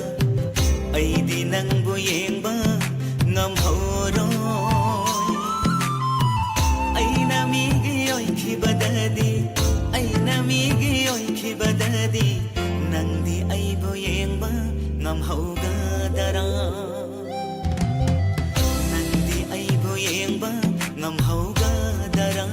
ꯑꯩꯗꯤ ꯅꯪꯕꯨ ꯌꯦꯡꯕ ꯉꯝꯍꯧꯔꯣꯏ꯫ ꯑꯩꯅ ꯃꯤꯒꯤ ꯑꯣꯏꯈꯤꯕꯗꯗꯤ, ꯑꯩꯅ ꯃꯤꯒꯤ ꯑꯣꯏꯈꯤꯕꯗꯗꯤ, ꯅꯪꯗꯤ ꯑꯩꯕꯨ ꯌꯦꯡꯕ ꯉꯝꯍꯧꯒꯗꯔꯥ? ꯅꯪꯗꯤ ꯑꯩꯕꯨ ꯌꯦꯡꯕ ꯉꯝꯍꯧꯒꯗꯔꯥ?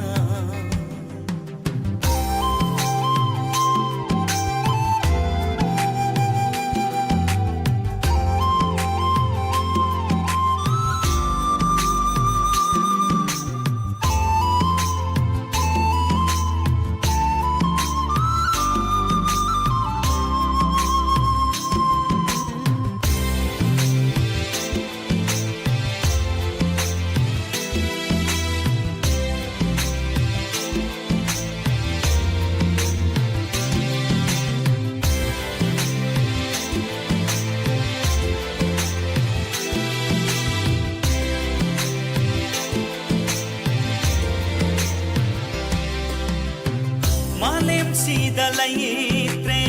ꯃꯥꯂꯦꯝꯁꯤꯗ ꯂꯩꯇ꯭ꯔꯦ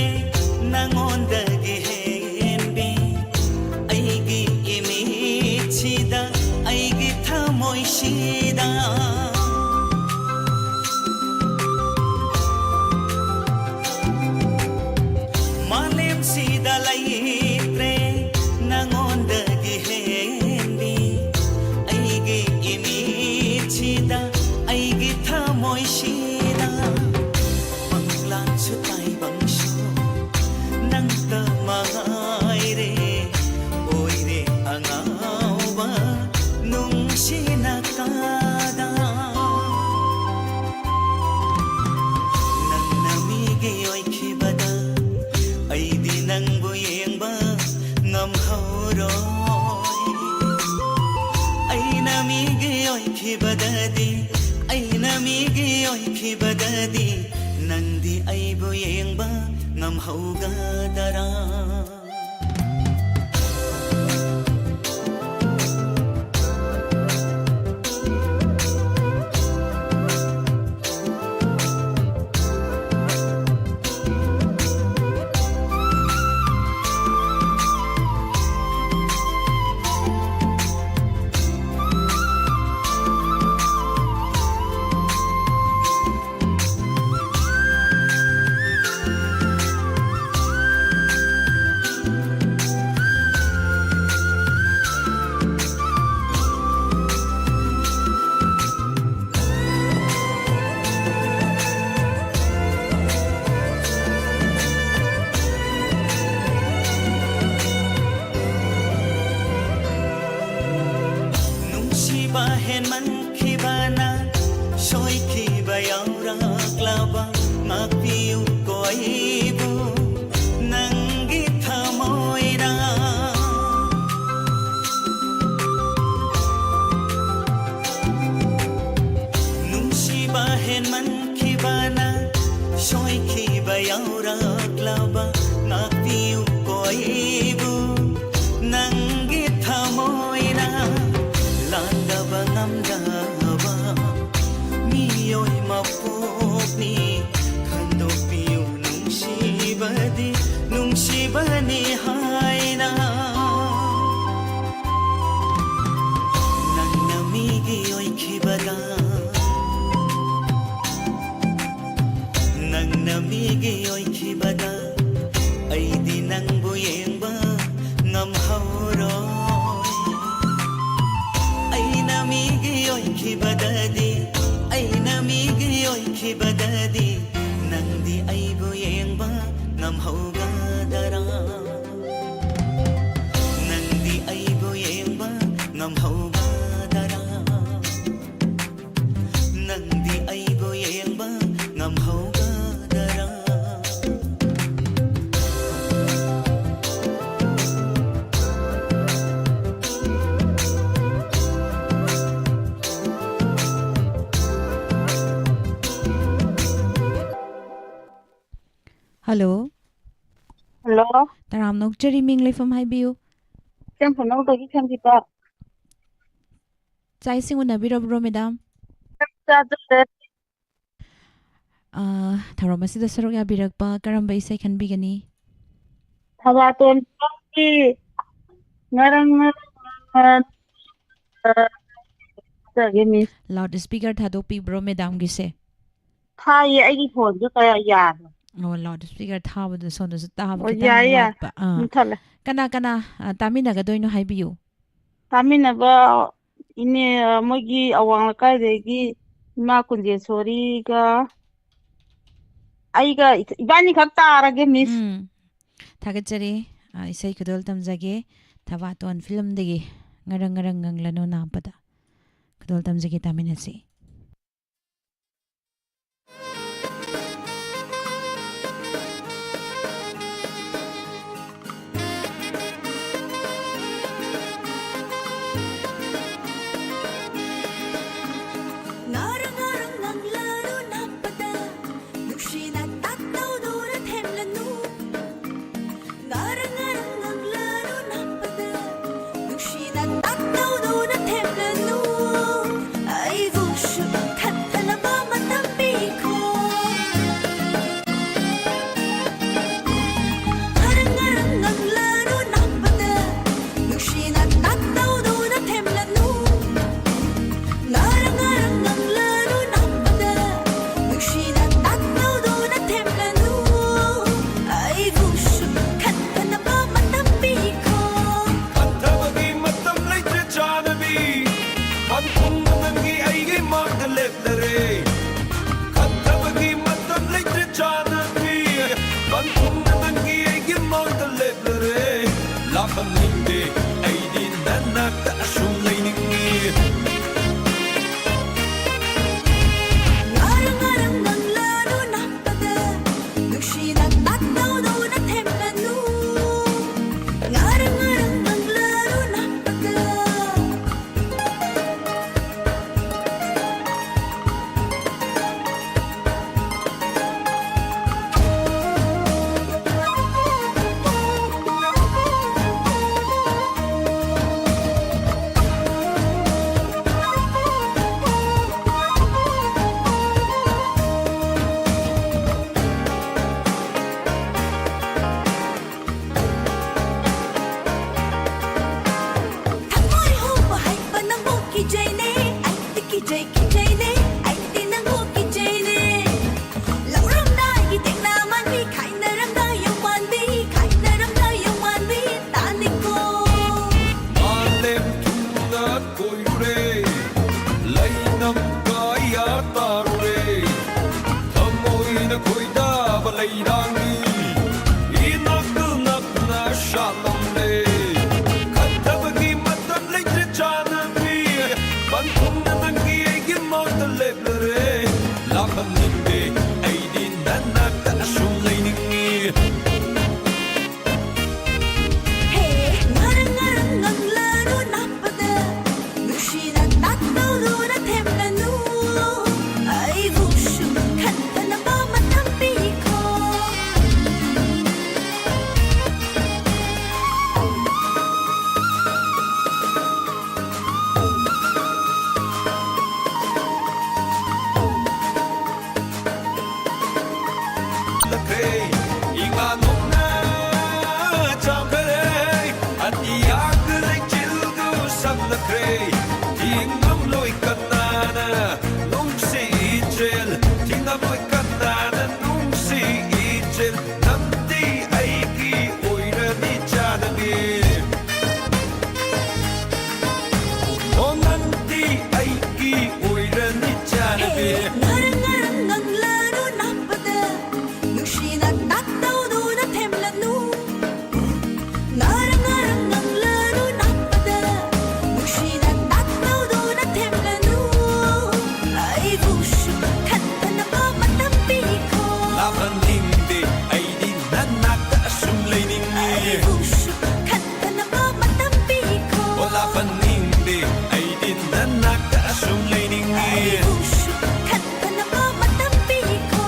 ꯅꯉꯣꯟꯗꯒꯤ ꯍꯦꯟꯕꯤ, ꯑꯩꯒꯤ ꯏꯃꯤꯠꯁꯤꯗ, ꯑꯩꯒꯤ ꯊꯃꯣꯏꯁꯤꯗ꯫ ꯃꯥꯂꯦꯝꯁꯤꯗ ꯂꯩꯇ꯭ꯔꯦ ꯅꯉꯣꯟꯗꯒꯤ ꯍꯦꯟꯕꯤ, ꯑꯩꯒꯤ ꯏꯃꯤꯠꯁꯤꯗ, ꯑꯩꯒꯤ ꯊꯃꯣꯏꯁꯤꯗ꯫ ꯃꯪꯂꯥꯟꯁꯨ ꯇꯥꯏꯕꯪꯁꯨ ꯅꯪꯇ ꯃꯉꯥꯏꯔꯦ, ꯑꯣꯏꯔꯦ ꯑꯉꯥꯎꯕ ꯅꯨꯡꯁꯤꯅ ꯀꯥꯗ꯫ ꯗꯤ ꯑꯩꯅ ꯃꯤꯒꯤ ꯑꯣꯏꯈꯤꯕꯗꯗꯤ ꯅꯪꯗꯤ ꯑꯩꯕꯨ ꯌꯦꯡꯕ ꯉꯝꯍꯧꯒꯗꯔꯥ? ꯅꯨꯡꯁꯤꯕ ꯍꯦꯟꯃꯟꯈꯤꯕꯅ ꯁꯣꯏꯈꯤꯕ ꯌꯥꯎꯔꯛꯂꯕ ꯉꯥꯛꯄꯤꯌꯨꯀꯣ ꯑꯩꯕꯨ ꯅꯪꯒꯤ ꯊꯃꯣꯏꯅ꯫ ꯅꯨꯡꯁꯤꯕ ꯍꯦꯟꯃꯟꯈꯤꯕꯅ ꯁꯣꯏꯈꯤꯕ ꯌꯥꯎꯔꯛꯂꯕ ꯉꯥꯛꯄꯤꯌꯨꯀꯣ ꯑꯩꯕꯨ ꯅꯪꯒꯤ ꯊꯃꯣꯏꯅ꯫ ꯂꯥꯟꯗꯕ ꯉꯝꯗꯕ ꯃꯤꯑꯣꯏ ꯃꯄꯣꯛꯅꯤ ꯈꯟꯗꯣꯛꯄꯤꯌꯨ ꯅꯨꯡꯁꯤꯕꯗꯤ ꯅꯨꯡꯁꯤꯕꯅꯤ ꯍꯥꯏꯅ꯫ ꯅꯪꯅ ꯃꯤꯒꯤ ꯑꯣꯏꯈꯤꯕꯗ ꯅꯪꯅ ꯃꯤꯒꯤ ꯑꯣꯏꯈꯤꯕꯗ ꯑꯩꯗꯤ ꯅꯪꯕꯨ ꯌꯦꯡꯕ ꯉꯝꯍꯧꯔꯣꯏ꯫ ꯑꯩꯅ ꯃꯤꯒꯤ ꯑꯣꯏꯈꯤꯕꯗꯗꯤ ꯑꯩꯅ ꯃꯤꯒꯤ ꯑꯣꯏꯈꯤꯕꯗꯗꯤ ꯅꯪꯗꯤ ꯑꯩꯕꯨ ꯌꯦꯡꯕ ꯉꯝꯍꯧꯒꯗꯔꯥ? ꯅꯪꯗꯤ ꯑꯩꯕꯨ ꯌꯦꯡꯕ ꯉꯝꯍꯧꯒꯗꯔꯥ? ꯅꯪꯗꯤ ꯑꯩꯕꯨ ꯌꯦꯡꯕ ꯉꯝꯍꯧꯒꯗꯔꯥ? ꯍꯜꯂꯣ꯫ ꯍꯜꯂꯣ꯫ ꯇꯔꯥꯝꯅ ꯑꯣꯛꯆꯔꯤ, ꯃꯤꯡ ꯂꯩꯐꯝ ꯍꯥꯏꯕꯤꯌꯨ꯫ ꯏꯆꯝ ꯈꯨꯅꯧꯗꯒꯤ ꯁꯟꯖꯤꯇꯥ꯫ ꯆꯥꯛ ꯏꯁꯤꯡ ꯎꯅꯕꯤꯔꯕ꯭ꯔꯣ, ꯃꯦꯗꯥꯝ? ꯆꯥꯛ ꯆꯥꯗ꯭ꯔꯦ꯫ ꯑꯥ, ꯊꯧꯔꯝ ꯑꯁꯤꯗ ꯁꯔꯨꯛ ꯌꯥꯕꯤꯔꯛꯄ ꯀꯔꯝꯕ ꯏꯁꯩ ꯈꯟꯕꯤꯒꯅꯤ? ꯊꯕꯥꯇꯣꯟ ꯐꯤꯂꯝꯒꯤ ꯉꯔꯪ ꯉꯔꯪ ꯉꯪꯂꯅꯨ, ꯑ, ꯆꯥꯖꯒꯦ, ꯃꯤꯁ꯫ Loud speaker ꯊꯥꯗꯣꯛꯄꯤꯕ꯭ꯔꯣ, ꯃꯦꯗꯥꯝꯒꯤꯁꯦ? ꯊꯥꯏꯌꯦ, ꯑꯩꯒꯤ ꯐꯣꯟꯁꯦ ꯀꯌꯥ ꯌꯥꯗꯦ꯫ ꯑꯣ, ꯂꯥꯎꯠ ꯁ꯭ꯄꯤꯀꯔ ꯊꯥꯕꯗ ꯁꯣꯝꯗꯁꯨ ꯇꯥꯕ ꯑꯣ, ꯈꯤꯇꯪ ꯌꯥꯏ, ꯌꯥꯏ꯫ ꯋꯥꯠꯄ꯫ ꯑꯥ꯫ ꯃꯨꯊꯠꯂꯦ꯫ ꯀꯅꯥ, ꯀꯅꯥ, ꯑ, ꯇꯥꯃꯤꯟꯅꯒꯗꯣꯏꯅꯣ ꯍꯥꯏꯕꯤꯌꯨ꯫ ꯇꯥꯃꯤꯟꯅꯕ ꯏꯅꯦ, ꯑ, ꯃꯣꯏꯒꯤ ꯑꯋꯥꯡ ꯂꯩꯀꯥꯏꯗꯒꯤ ꯏꯃꯥ ꯀꯨꯟꯖꯦꯁꯣꯔꯤꯒ ꯑꯩꯒ ꯏ-, ꯏꯕꯥꯅꯤꯈꯛ ꯇꯥꯔꯒꯦ, ꯃꯤꯁ꯫ ꯎꯝ꯫ ꯊꯥꯒꯠꯆꯔꯤ꯫ ꯑ, ꯏꯁꯩ ꯈꯨꯗꯣꯜ ꯇꯝꯖꯒꯦ꯫ ꯊꯕꯥꯇꯣꯟ ꯐꯤꯂꯝꯗꯒꯤ ꯉꯔꯪ ꯉꯔꯪ ꯉꯪꯂꯅꯨ ꯅꯥꯞꯄꯗ꯫ ꯈꯨꯗꯣꯜ ꯇꯝꯖꯒꯦ, ꯇꯥꯃꯤꯟꯅꯁꯤ꯫ ꯉꯔꯪ ꯉꯔꯪ ꯉꯪꯂꯅꯨ ꯅꯥꯞꯄꯗ, ꯅꯨꯡꯁꯤꯅ ꯇꯥꯛ ꯇꯧꯗꯨꯅ ꯊꯦꯝꯂꯅꯨ꯫ ꯉꯔꯪ ꯉꯔꯪ ꯉꯪꯂꯅꯨ ꯅꯥꯞꯄꯗ, ꯅꯨꯡꯁꯤꯅ ꯇꯥꯛ ꯇꯧꯗꯨꯅ ꯊꯦꯝꯂꯅꯨ꯫ ꯑꯩꯕꯨ ꯀꯤꯖꯩ ꯀꯤꯖꯩꯅꯦ, ꯑꯩꯗꯤ ꯅꯪꯕꯨ ꯀꯤꯖꯩꯅꯦ꯫ ꯂꯧꯔꯝꯗꯥꯏꯒꯤ ꯇꯦꯛꯅ ꯃꯥꯟꯕꯤ, ꯈꯥꯏꯅꯔꯝꯗꯥꯏ ꯌꯣꯡ ꯃꯥꯟꯕꯤ, ꯈꯥꯏꯅꯔꯝꯗꯥꯏ ꯌꯣꯡ ꯃꯥꯟꯕꯤ ꯇꯥꯅꯤꯀꯣ꯫ ꯃꯥꯂꯦꯝ ꯊꯨꯡꯅ ꯀꯣꯏꯔꯨꯔꯦ, ꯂꯩꯅꯝ ꯀꯌꯥ ꯇꯥꯔꯨꯔꯦ, ꯊꯃꯣꯏꯅ ꯈꯣꯏꯗꯥꯕ ꯂꯩꯔꯥꯡꯅꯤ ꯏꯅꯥꯛꯇ ꯅꯛꯅ ꯁꯥꯠꯂꯝꯂꯦ꯫ ꯈꯟꯊꯕꯒꯤ ꯃꯇꯝ ꯂꯩꯇ꯭ꯔꯦ ꯆꯥꯅꯕꯤ, ꯄꯟꯊꯨꯡꯅ ꯅꯪꯒꯤ ꯑꯩꯒꯤ ꯃꯥꯡꯗ ꯂꯦꯞꯂꯔꯦ꯫ ꯂꯥꯛꯍꯟꯅꯤꯡꯗꯦ ꯑꯩꯗꯤ ꯅꯅꯥꯛꯇ ꯑꯁꯨꯝ ꯂꯩꯅꯤꯡꯉꯤ꯫ ꯍꯦ, ꯉꯔꯪ ꯉꯔꯪ ꯉꯪꯂꯅꯨ ꯅꯥꯛꯄꯗ, ꯅꯨꯡꯁꯤꯅ ꯇꯥꯛꯇꯧꯗꯨꯅ ꯊꯦꯝꯂꯅꯨ꯫ ꯑꯩꯕꯨꯁꯨ ꯈꯟꯊꯅꯕ ꯃꯇꯝ ꯄꯤꯈꯣ꯫ ꯂꯛꯈ꯭ꯔꯦ, ꯏꯉꯥ ꯅꯣꯡꯅ ꯆꯥꯝꯈ꯭ꯔꯦ, ꯑꯇꯤꯌꯥꯒ ꯂꯩꯆꯤꯜꯒ ꯁꯝꯂꯛꯈ꯭ꯔꯦ꯫ ꯊꯤꯉꯝꯂꯣꯏ ꯀꯅꯥꯅ ꯅꯨꯡꯁꯤ ꯏꯆꯦꯜ, ꯊꯤꯉꯝꯂꯣꯏ ꯀꯅꯥꯅ ꯅꯨꯡꯁꯤ ꯏꯆꯦꯜ, ꯅꯪꯗꯤ ꯑꯩꯒꯤ ꯑꯣꯏꯔꯅꯤ ꯆꯥꯅꯕꯤ꯫ ꯑꯣ, ꯅꯪꯗꯤ ꯑꯩꯒꯤ ꯑꯣꯏꯔꯅꯤ ꯆꯥꯅꯕꯤ꯫ ꯉꯔꯪ ꯉꯔꯪ ꯉꯪꯂꯅꯨ ꯅꯥꯛꯄꯗ, ꯅꯨꯡꯁꯤꯅ ꯇꯥꯛꯇꯧꯗꯨꯅ ꯊꯦꯝꯂꯅꯨ꯫ ꯉꯔꯪ ꯉꯔꯪ ꯉꯪꯂꯅꯨ ꯅꯥꯛꯄꯗ, ꯅꯨꯡꯁꯤꯅ ꯇꯥꯛꯇꯧꯗꯨꯅ ꯊꯦꯝꯂꯅꯨ꯫ ꯑꯩꯕꯨꯁꯨ ꯈꯟꯊꯅꯕ ꯃꯇꯝ ꯄꯤꯈꯣ꯫ ꯂꯥꯛꯍꯟꯅꯤꯡꯗꯦ ꯑꯩꯗꯤ ꯅꯅꯥꯛꯇ ꯑꯁꯨꯝ ꯂꯩꯅꯤꯡꯉꯤ꯫ ꯑꯩꯕꯨꯁꯨ ꯈꯟꯊꯅꯕ ꯃꯇꯝ ꯄꯤꯈꯣ꯫ ꯑꯣ, ꯂꯥꯛꯍꯟꯅꯤꯡꯗꯦ ꯑꯩꯗꯤ ꯅꯅꯥꯛꯇ ꯑꯁꯨꯝ ꯂꯩꯅꯤꯡꯉꯤ꯫ ꯑꯩꯕꯨꯁꯨ ꯈꯟꯊꯅꯕ ꯃꯇꯝ ꯄꯤꯈꯣ꯫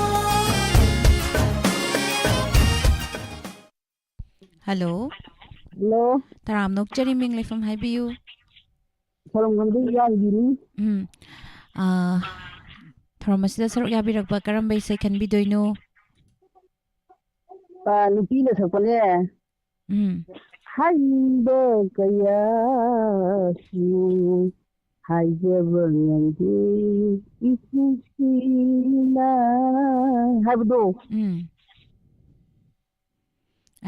ꯍꯜꯂꯣ꯫ ꯍꯜꯂꯣ꯫ ꯇꯔꯥꯝꯅ ꯑꯣꯛꯆꯔꯤ, ꯃꯤꯡ ꯂꯩꯐꯝ ꯍꯥꯏꯕꯤꯌꯨ꯫ ꯁꯣꯔꯣꯛ ꯂꯝꯕꯤ ꯌꯥꯏꯕꯤꯅꯤ꯫ ꯎꯝ꯫ ꯑꯥ, ꯊꯧꯔꯝ ꯑꯁꯤꯗ ꯁꯔꯨꯛ ꯌꯥꯕꯤꯔꯛꯄ ꯀꯔꯝꯕ ꯏꯁꯩ ꯈꯟꯕꯤꯗꯣꯏꯅꯣ? ꯑꯥ, ꯅꯨꯄꯤꯅ ꯁꯛꯄꯅꯦ꯫ ꯎꯝ꯫ ꯍꯥꯏꯕ ꯀꯌꯥꯁꯨ ꯍꯥꯏꯖꯕ ꯉꯝꯗꯦ ꯏꯁꯤꯡꯁꯤꯅ ꯍꯥꯏꯕꯗꯣ꯫ ꯎꯝ꯫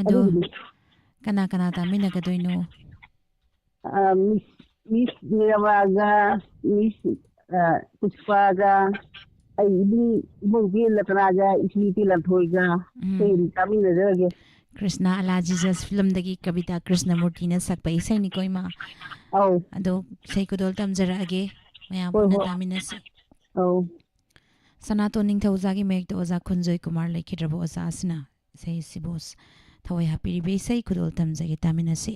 ꯑꯗꯣ ꯑꯗꯨꯒꯤꯗꯤ ꯀꯅꯥ ꯀꯅꯥ ꯇꯥꯃꯤꯟꯅꯒꯗꯣꯏꯅꯣ? ꯑ, ꯃꯤꯁ ꯃꯤꯁ ꯃꯤꯔꯥꯕꯥꯒ, ꯃꯤꯁ ꯑ, ꯄꯨꯁꯄꯥꯒ, ꯑꯩ ꯏꯕꯨꯡ ꯏꯕꯨꯡ ꯄꯤ ꯂꯇꯅꯥꯒ, ꯏꯁꯨ ꯅꯨꯄꯤ ꯂꯟꯊꯣꯏꯒ, ꯎꯝ꯫ ꯑꯩꯈꯣꯏ ꯑꯗꯨꯝ ꯇꯥꯃꯤꯟꯅꯖꯔꯒꯦ꯫ ꯀ꯭ꯔꯤꯁꯅ ꯑꯂꯥ ꯖꯤꯖꯁ ꯐꯤꯂꯝꯗꯒꯤ ꯀꯕꯤꯇꯥ ꯀ꯭ꯔꯤꯁꯅꯃꯨꯔꯇꯤꯅ ꯁꯛꯄ ꯏꯁꯩꯅꯤꯀꯣ, ꯏꯃꯥ꯫ ꯑꯧ꯫ ꯑꯗꯣ ꯏꯁꯩ ꯈꯨꯗꯣꯜ ꯇꯝꯖꯔꯛꯑꯒꯦ, ꯃꯌꯥꯝ ꯍꯣꯏ, ꯄꯨꯟꯅ ꯍꯣꯏ꯫ ꯇꯥꯃꯤꯟꯅꯁꯤ꯫ ꯑꯧ꯫ ꯁꯅꯥꯇꯣꯟ ꯅꯤꯡꯊꯧꯖꯥꯒꯤ ꯃꯌꯦꯛꯇ ꯑꯣꯖꯥ ꯈꯨꯟꯖꯣꯏ ꯀꯨꯃꯥꯔ ꯂꯩꯈꯤꯗ꯭ꯔꯕ ꯑꯣꯖꯥ ꯑꯁꯤꯅ ꯏꯁꯩ ꯑꯁꯤꯕꯨ ꯊꯋꯥꯏ ꯍꯥꯞꯄꯤꯔꯤꯕ ꯏꯁꯩ ꯈꯨꯗꯣꯜ ꯇꯝꯖꯒꯦ, ꯇꯥꯃꯤꯟꯅꯁꯤ꯫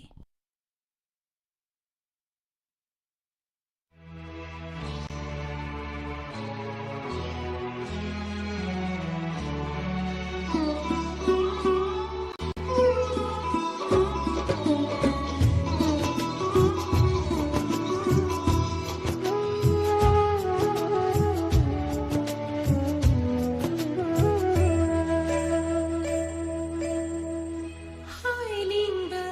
ꯍꯥꯏꯅꯤꯡꯕ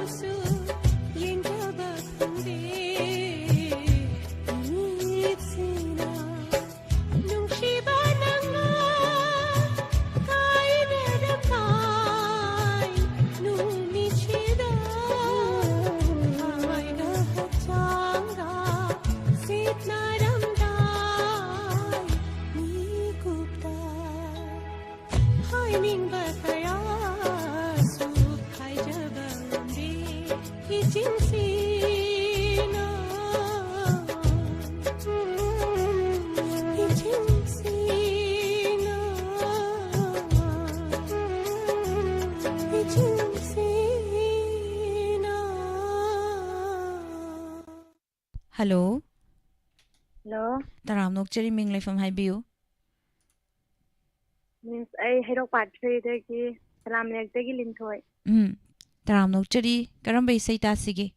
ꯁꯨ ꯌꯦꯡꯊꯕ ꯈꯪꯗꯦ ꯃꯤꯠꯁꯤꯅ꯫ ꯅꯨꯡꯁꯤꯕ ꯅꯪꯅ ꯀꯥꯏꯅꯔꯝꯗꯥꯏ ꯅꯨꯃꯤꯠꯁꯤꯗ ꯊꯋꯥꯏꯒ ꯍꯛꯆꯥꯡꯒ ꯁꯤꯠꯅꯔꯝꯗꯥꯏ ꯃꯤꯀꯨꯞꯇ ꯍꯥꯏꯅꯤꯡꯕ ꯀꯌꯥꯁꯨ ꯍꯥꯏꯖꯕ ꯉꯝꯗꯦ꯫ ꯏꯆꯤꯟꯁꯤꯅ, ꯏꯆꯤꯟꯁꯤꯅ, ꯏꯆꯤꯟꯁꯤꯅ꯫ ꯍꯜꯂꯣ꯫ ꯍꯜꯂꯣ꯫ ꯇꯔꯥꯝꯅ ꯑꯣꯛꯆꯔꯤ, ꯃꯤꯡ ꯂꯩꯐꯝ ꯍꯥꯏꯕꯤꯌꯨ꯫ ꯃꯤꯁ, ꯑꯩ ꯍꯩꯔꯣꯛ ꯄꯥꯠ ꯊ꯭ꯔꯤꯗꯒꯤ, ꯁꯂꯥꯝ ꯂꯩꯔꯛꯇꯒꯤ ꯂꯤꯟꯊꯣꯏ꯫ ꯎꯝ, ꯇꯔꯥꯝꯅ ꯑꯣꯛꯆꯔꯤ꯫ ꯀꯔꯝꯕ ꯏꯁꯩ ꯇꯥꯁꯤꯒꯦ?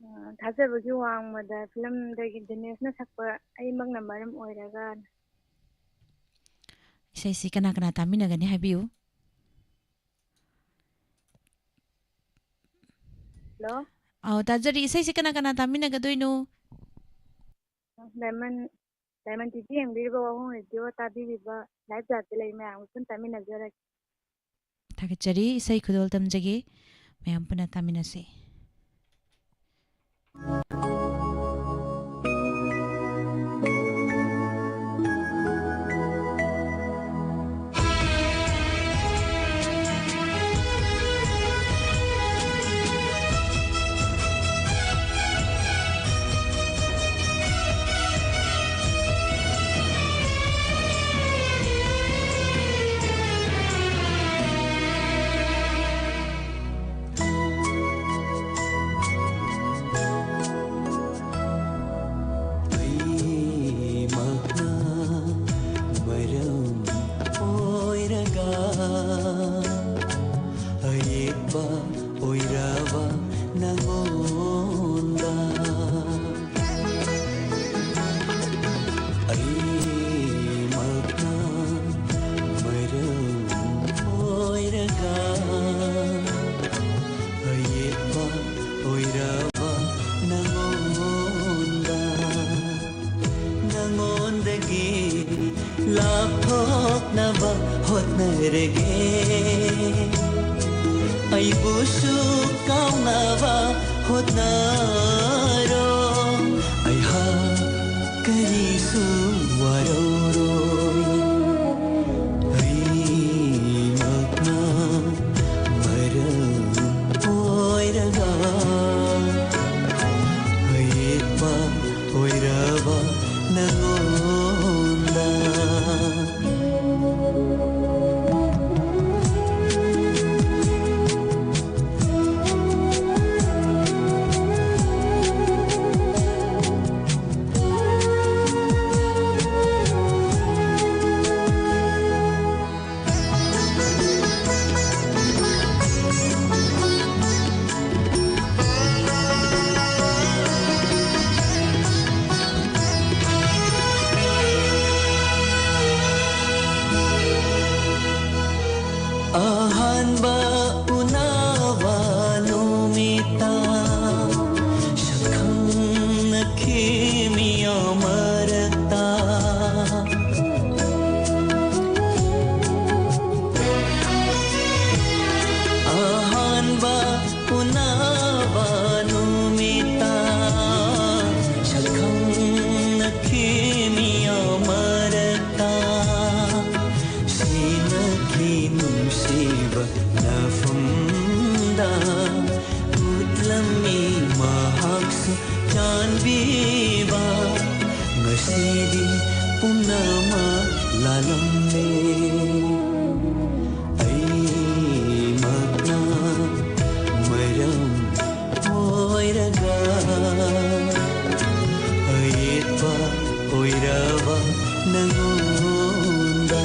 ꯑ, ꯊꯥꯖꯕꯒꯤ ꯋꯥꯡꯃꯗ ꯐꯤꯂꯝꯗꯒꯤ ꯗꯤꯅꯦꯁꯅ ꯁꯛꯄ ꯑꯩꯃꯛꯅ ꯃꯔꯝ ꯑꯣꯏꯔꯒ꯫ ꯏꯁꯩꯁꯤ ꯀꯅꯥ ꯀꯅꯥ ꯇꯥꯃꯤꯟꯅꯒꯅꯤ ꯍꯥꯏꯕꯤꯌꯨ꯫ ꯍꯜꯂꯣ꯫ ꯑꯧ, ꯇꯥꯖꯔꯤ꯫ ꯏꯁꯩꯁꯤ ꯀꯅꯥ ꯀꯅꯥ ꯇꯥꯃꯤꯟꯅꯒꯗꯣꯏꯅꯣ? ꯗꯥꯏꯃꯟ, ꯗꯥꯏꯃꯟ ꯇꯤ ꯚꯤ ꯌꯦꯡꯕꯤꯔꯤꯕ, ꯋꯥꯍꯣꯡ ꯔꯦꯗꯤꯑꯣ ꯇꯥꯕꯤꯔꯤꯕ, ꯂꯥꯏꯚ ꯆꯥꯠꯇ ꯂꯩ ꯃꯌꯥꯝꯒ ꯄꯨꯟꯅ ꯇꯥꯃꯤꯟꯅꯖꯔꯒꯦ꯫ ꯊꯥꯒꯠꯆꯔꯤ꯫ ꯏꯁꯩ ꯈꯨꯗꯣꯜ ꯇꯝꯖꯒꯦ꯫ ꯃꯌꯥꯝ ꯄꯨꯟꯅ ꯇꯥꯃꯤꯟꯅꯁꯤ꯫ ꯑꯩꯃꯛꯅ ꯃꯔꯝ ꯑꯣꯏꯔꯒ ꯑꯌꯦꯛꯄ ꯑꯣꯏꯔꯕ ꯅꯉꯣꯟꯗ꯫ ꯑꯩꯃꯛꯅ ꯃꯔꯝ ꯑꯣꯏꯔꯒ ꯔꯒꯦ꯫ ꯑꯩꯕꯨꯁꯨ ꯀꯥꯎꯅꯕ ꯍꯣꯠꯅꯔꯣ꯫ ꯑꯩꯍꯥꯛ ꯀꯔꯤꯁꯨ ꯋꯥꯔꯧꯔꯣꯏ꯫ ꯑꯩꯃꯛꯅ ꯃꯔꯝ ꯑꯣꯏꯔꯒ ꯑꯌꯦꯠꯄ ꯑꯣꯏꯔꯕ ꯅꯉꯣꯟꯗ꯫ ꯑꯍꯥꯟꯕ ꯎꯅꯕ ꯅꯨꯃꯤꯠꯇ ꯁꯛꯈꯪꯅꯈꯤ ꯃꯤꯌꯥꯝ ꯃꯔꯛꯇ꯫ ꯑꯍꯥꯟꯕ ꯎꯅꯕ ꯅꯨꯃꯤꯠꯇ ꯁꯛꯈꯪꯅꯈꯤ ꯃꯤꯌꯥꯝ ꯃꯔꯛꯇ꯫ ꯁꯤꯅꯈꯤ ꯅꯨꯡꯁꯤꯕ ꯅꯐꯝꯗ ꯎꯠꯂꯝꯃꯤ ꯃꯍꯥꯛꯁꯨ ꯆꯥꯟꯕꯤꯕ꯫ ꯉꯁꯤꯗꯤ ꯄꯨꯝꯅꯃꯛ ꯂꯥꯜꯂꯝꯂꯦ꯫ ꯑꯩꯃꯛꯅ ꯃꯔꯝ ꯑꯣꯏꯔꯒ ꯑꯌꯦꯠꯄ ꯑꯣꯏꯔꯕ ꯅꯉꯣꯟꯗ꯫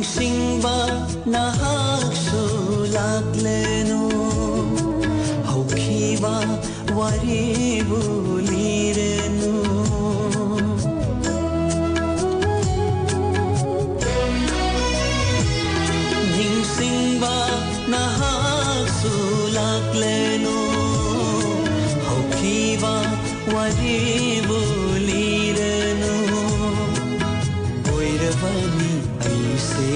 ꯅꯤꯡꯁꯤꯡꯕ ꯅꯍꯥꯛꯁꯨ ꯂꯥꯛꯂꯅꯨ, ꯍꯧꯈꯤꯕ ꯋꯥꯔꯤꯕꯨ ꯂꯤꯔꯅꯨ꯫ ꯅꯤꯡꯁꯤꯡꯕ ꯅꯍꯥꯛꯁꯨ ꯂꯥꯛꯂꯅꯨ, ꯍꯧꯈꯤꯕ ꯋꯥꯔꯤꯕꯨ ꯂꯤꯔꯅꯨ꯫ ꯑꯣꯏꯔꯕꯅꯤ ꯑꯩꯁꯦ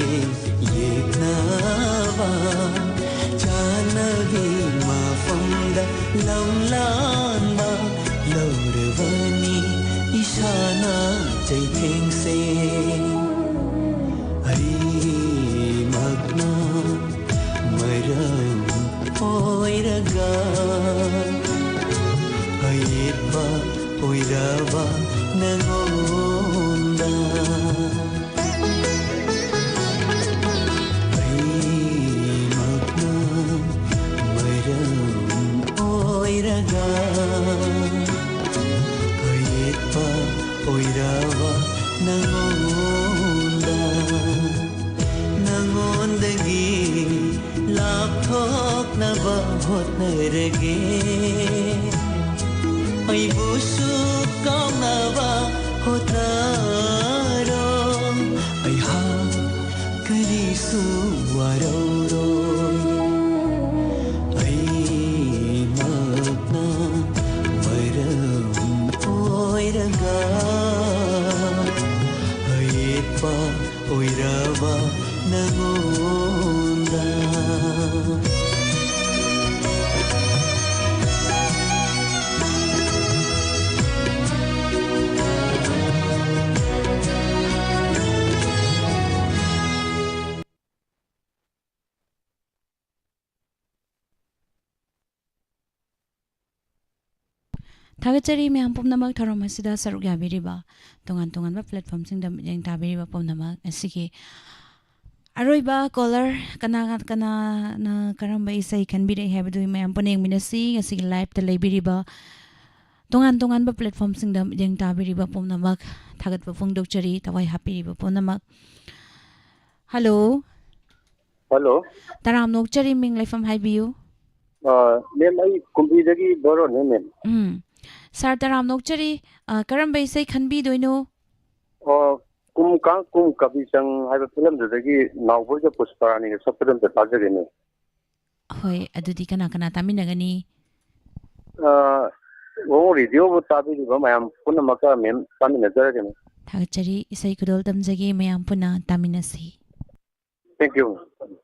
ꯌꯦꯛꯅꯕ, ꯆꯥꯟꯅꯕꯤ ꯃꯐꯝꯗ ꯂꯝꯂꯥꯟꯕ ꯂꯧꯔꯕꯅꯤ ꯏꯁꯥꯅ ꯆꯩꯊꯦꯡꯁꯦ꯫ ꯑꯩꯃꯛꯅ ꯃꯔꯝ ꯑꯣꯏꯔꯒ ꯑꯌꯦꯠꯄ ꯑꯣꯏꯔꯕ ꯅꯉꯣꯟꯗ꯫ ꯑꯩꯃꯛꯅ ꯃꯔꯝ ꯑꯣꯏꯔꯒ ꯑꯌꯦꯠꯄ ꯑꯣꯏꯔꯕ ꯅꯉꯣꯟꯗ, ꯅꯉꯣꯟꯗꯒꯤ ꯂꯥꯞꯊꯣꯛꯅꯕ ꯍꯣꯠꯅꯔꯒꯦ꯫ ꯑꯩꯕꯨꯁꯨ ꯀꯥꯎꯅꯕ ꯍꯣꯠꯅꯔꯣ꯫ ꯑꯩꯍꯥꯛ ꯀꯔꯤꯁꯨ ꯋꯥꯔꯧꯔꯣꯏ꯫ ꯑꯩꯃꯛꯅ ꯃꯔꯝ ꯑꯣꯏꯔꯒ ꯑꯌꯦꯠꯄ ꯑꯣꯏꯔꯕ ꯅꯉꯣꯟꯗ꯫ ꯊꯥꯒꯠꯆꯔꯤ ꯃꯌꯥꯝ ꯄꯨꯝꯅꯃꯛ ꯊꯧꯔꯝ ꯑꯁꯤꯗ ꯁꯔꯨꯛ ꯌꯥꯕꯤꯔꯤꯕ, ꯇꯣꯉꯥꯟ ꯇꯣꯉꯥꯟꯕ platformꯁꯤꯡꯗ ꯃꯤꯠꯌꯦꯡ ꯇꯥꯕꯤꯔꯤꯕ ꯄꯨꯝꯅꯃꯛ꯫ ꯉꯁꯤꯒꯤ ꯑꯔꯣꯏꯕ caller, ꯀꯅꯥ ꯀꯅꯥꯅ ꯀꯔꯝꯕ ꯏꯁꯩ ꯈꯟꯕꯤꯔꯛꯏ ꯍꯥꯏꯕꯗꯨ ꯃꯌꯥꯝ ꯄꯨꯟꯅ ꯌꯦꯡꯃꯤꯟꯅꯁꯤ꯫ ꯉꯁꯤꯒꯤ liveꯇ ꯂꯩꯕꯤꯔꯤꯕ, ꯇꯣꯉꯥꯟ ꯇꯣꯉꯥꯟꯕ platformꯁꯤꯡꯗ ꯃꯤꯠꯌꯦꯡ ꯇꯥꯕꯤꯔꯤꯕ ꯄꯨꯝꯅꯃꯛ ꯊꯥꯒꯠꯄ ꯐꯣꯡꯗꯣꯛꯆꯔꯤ, ꯊꯋꯥꯏ ꯍꯥꯞꯄꯤꯔꯤꯕ ꯄꯨꯝꯅꯃꯛ꯫ ꯍꯜꯂꯣ꯫ ꯍꯜꯂꯣ꯫ ꯇꯔꯥꯝꯅ ꯑꯣꯛꯆꯔꯤ, ꯃꯤꯡ ꯂꯩꯐꯝ ꯍꯥꯏꯕꯤꯌꯨ꯫ ꯑ, ꯃꯦꯝ, ꯑꯩ ꯀꯨꯝꯕꯤꯗꯒꯤ ꯕꯣꯔꯣꯅꯦ, ꯃꯦꯝ꯫ ꯎꯝ꯫ ꯁꯥꯔ, ꯇꯔꯥꯝꯅ ꯑꯣꯛꯆꯔꯤ꯫ ꯑ, ꯀꯔꯝꯕ ꯏꯁꯩ ꯈꯟꯕꯤꯗꯣꯏꯅꯣ? ꯑꯣ, ꯀꯨꯝ ꯀꯥꯡ ꯀꯨꯝ ꯀꯕꯤ ꯆꯪ ꯍꯥꯏꯕ ꯐꯤꯂꯝꯗꯨꯗꯒꯤ ꯅꯥꯎꯕꯣꯏꯒ ꯄꯨꯁꯄꯥꯔꯥꯅꯤꯒ ꯁꯛꯄꯗꯣ ꯑꯝꯇ ꯇꯥꯖꯒꯦꯅꯦ꯫ ꯍꯣꯏ, ꯑꯗꯨꯗꯤ ꯀꯅꯥ ꯀꯅꯥ ꯇꯥꯃꯤꯟꯅꯒꯅꯤ? ꯑ, ꯋꯥꯉꯨ ꯔꯦꯗꯤꯑꯣꯕꯨ ꯇꯥꯕꯤꯔꯤꯕ ꯃꯌꯥꯝ ꯄꯨꯝꯅꯃꯛꯀ ꯃꯦꯝ ꯇꯥꯃꯤꯟꯅꯖꯔꯒꯦ, ꯃꯦꯝ꯫ ꯊꯥꯒꯠꯆꯔꯤ꯫ ꯏꯁꯩ ꯈꯨꯗꯣꯜ ꯇꯝꯖꯒꯦ, ꯃꯌꯥꯝ ꯄꯨꯟꯅ ꯇꯥꯃꯤꯟꯅꯁꯤ꯫ Thank you, ma'am.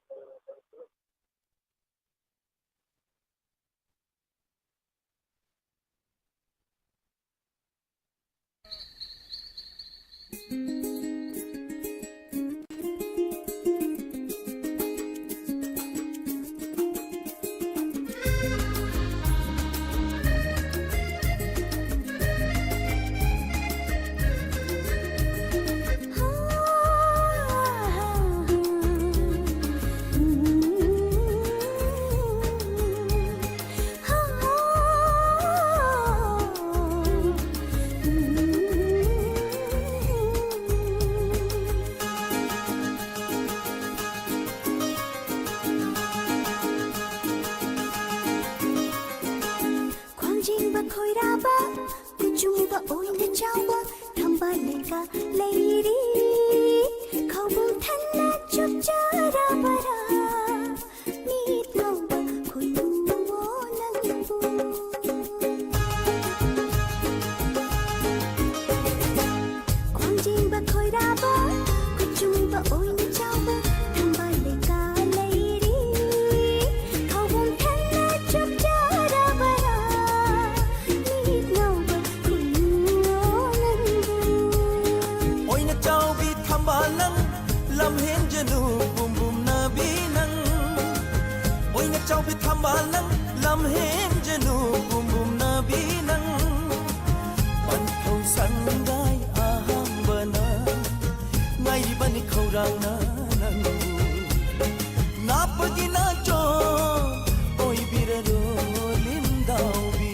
ꯈ꯭ꯋꯥꯡꯖꯤꯡꯕ ꯈꯣꯏꯔꯥꯕ, ꯀꯨꯆꯨꯡꯕ ꯑꯣꯏꯅ ꯆꯥꯎꯕ, ꯊꯝꯕꯥꯜ ꯂꯩꯀꯥ ꯂꯩꯔꯤ꯫ ꯈꯧꯕꯨꯝ ꯊꯟꯅ ꯆꯨꯞꯆꯔꯕꯔꯥ? ꯃꯤꯠ ꯉꯧꯕ ꯈꯣꯏꯃꯨꯑꯣ ꯅꯪꯕꯨ꯫ ꯈ꯭ꯋꯥꯡꯖꯤꯡꯕ ꯈꯣꯏꯔꯥꯕ, ꯀꯨꯆꯨꯡꯕ ꯑꯣꯏꯅ ꯆꯥꯎꯕ, ꯊꯝꯕꯥꯜ ꯂꯩꯀꯥ ꯂꯩꯔꯤ꯫ ꯈꯧꯕꯨꯝ ꯊꯟꯅ ꯆꯨꯞꯆꯔꯕꯔꯥ? ꯃꯤꯠ ꯉꯧꯕ ꯈꯣꯏꯃꯨꯑꯣ ꯅꯪꯕꯨ꯫ ꯑꯣꯏꯅ ꯆꯥꯎꯕꯤ ꯊꯝꯕꯥꯜ ꯅꯪ, ꯂꯝꯍꯦꯟꯖꯅꯨ ꯄꯨꯝꯕꯨꯝꯅꯕꯤ ꯅꯪ꯫ ꯑꯣꯏꯅ ꯆꯥꯎꯕꯤ ꯊꯝꯕꯥꯜ ꯅꯪ, ꯂꯝꯍꯦꯟꯖꯅꯨ ꯄꯨꯝꯕꯨꯝꯅꯕꯤ ꯅꯪ꯫ ꯄꯟꯊꯧ ꯁꯪꯒꯥꯏ ꯑꯍꯥꯡꯕꯅ ꯉꯥꯏꯔꯤꯕꯅꯤ ꯈꯧꯔꯥꯡꯅ ꯅꯪꯕꯨ꯫ ꯅꯥꯞꯄꯒꯤ ꯅꯥꯆꯣꯝ ꯑꯣꯏꯕꯤꯔꯔꯣ ꯂꯤꯟꯗꯥꯎꯕꯤ꯫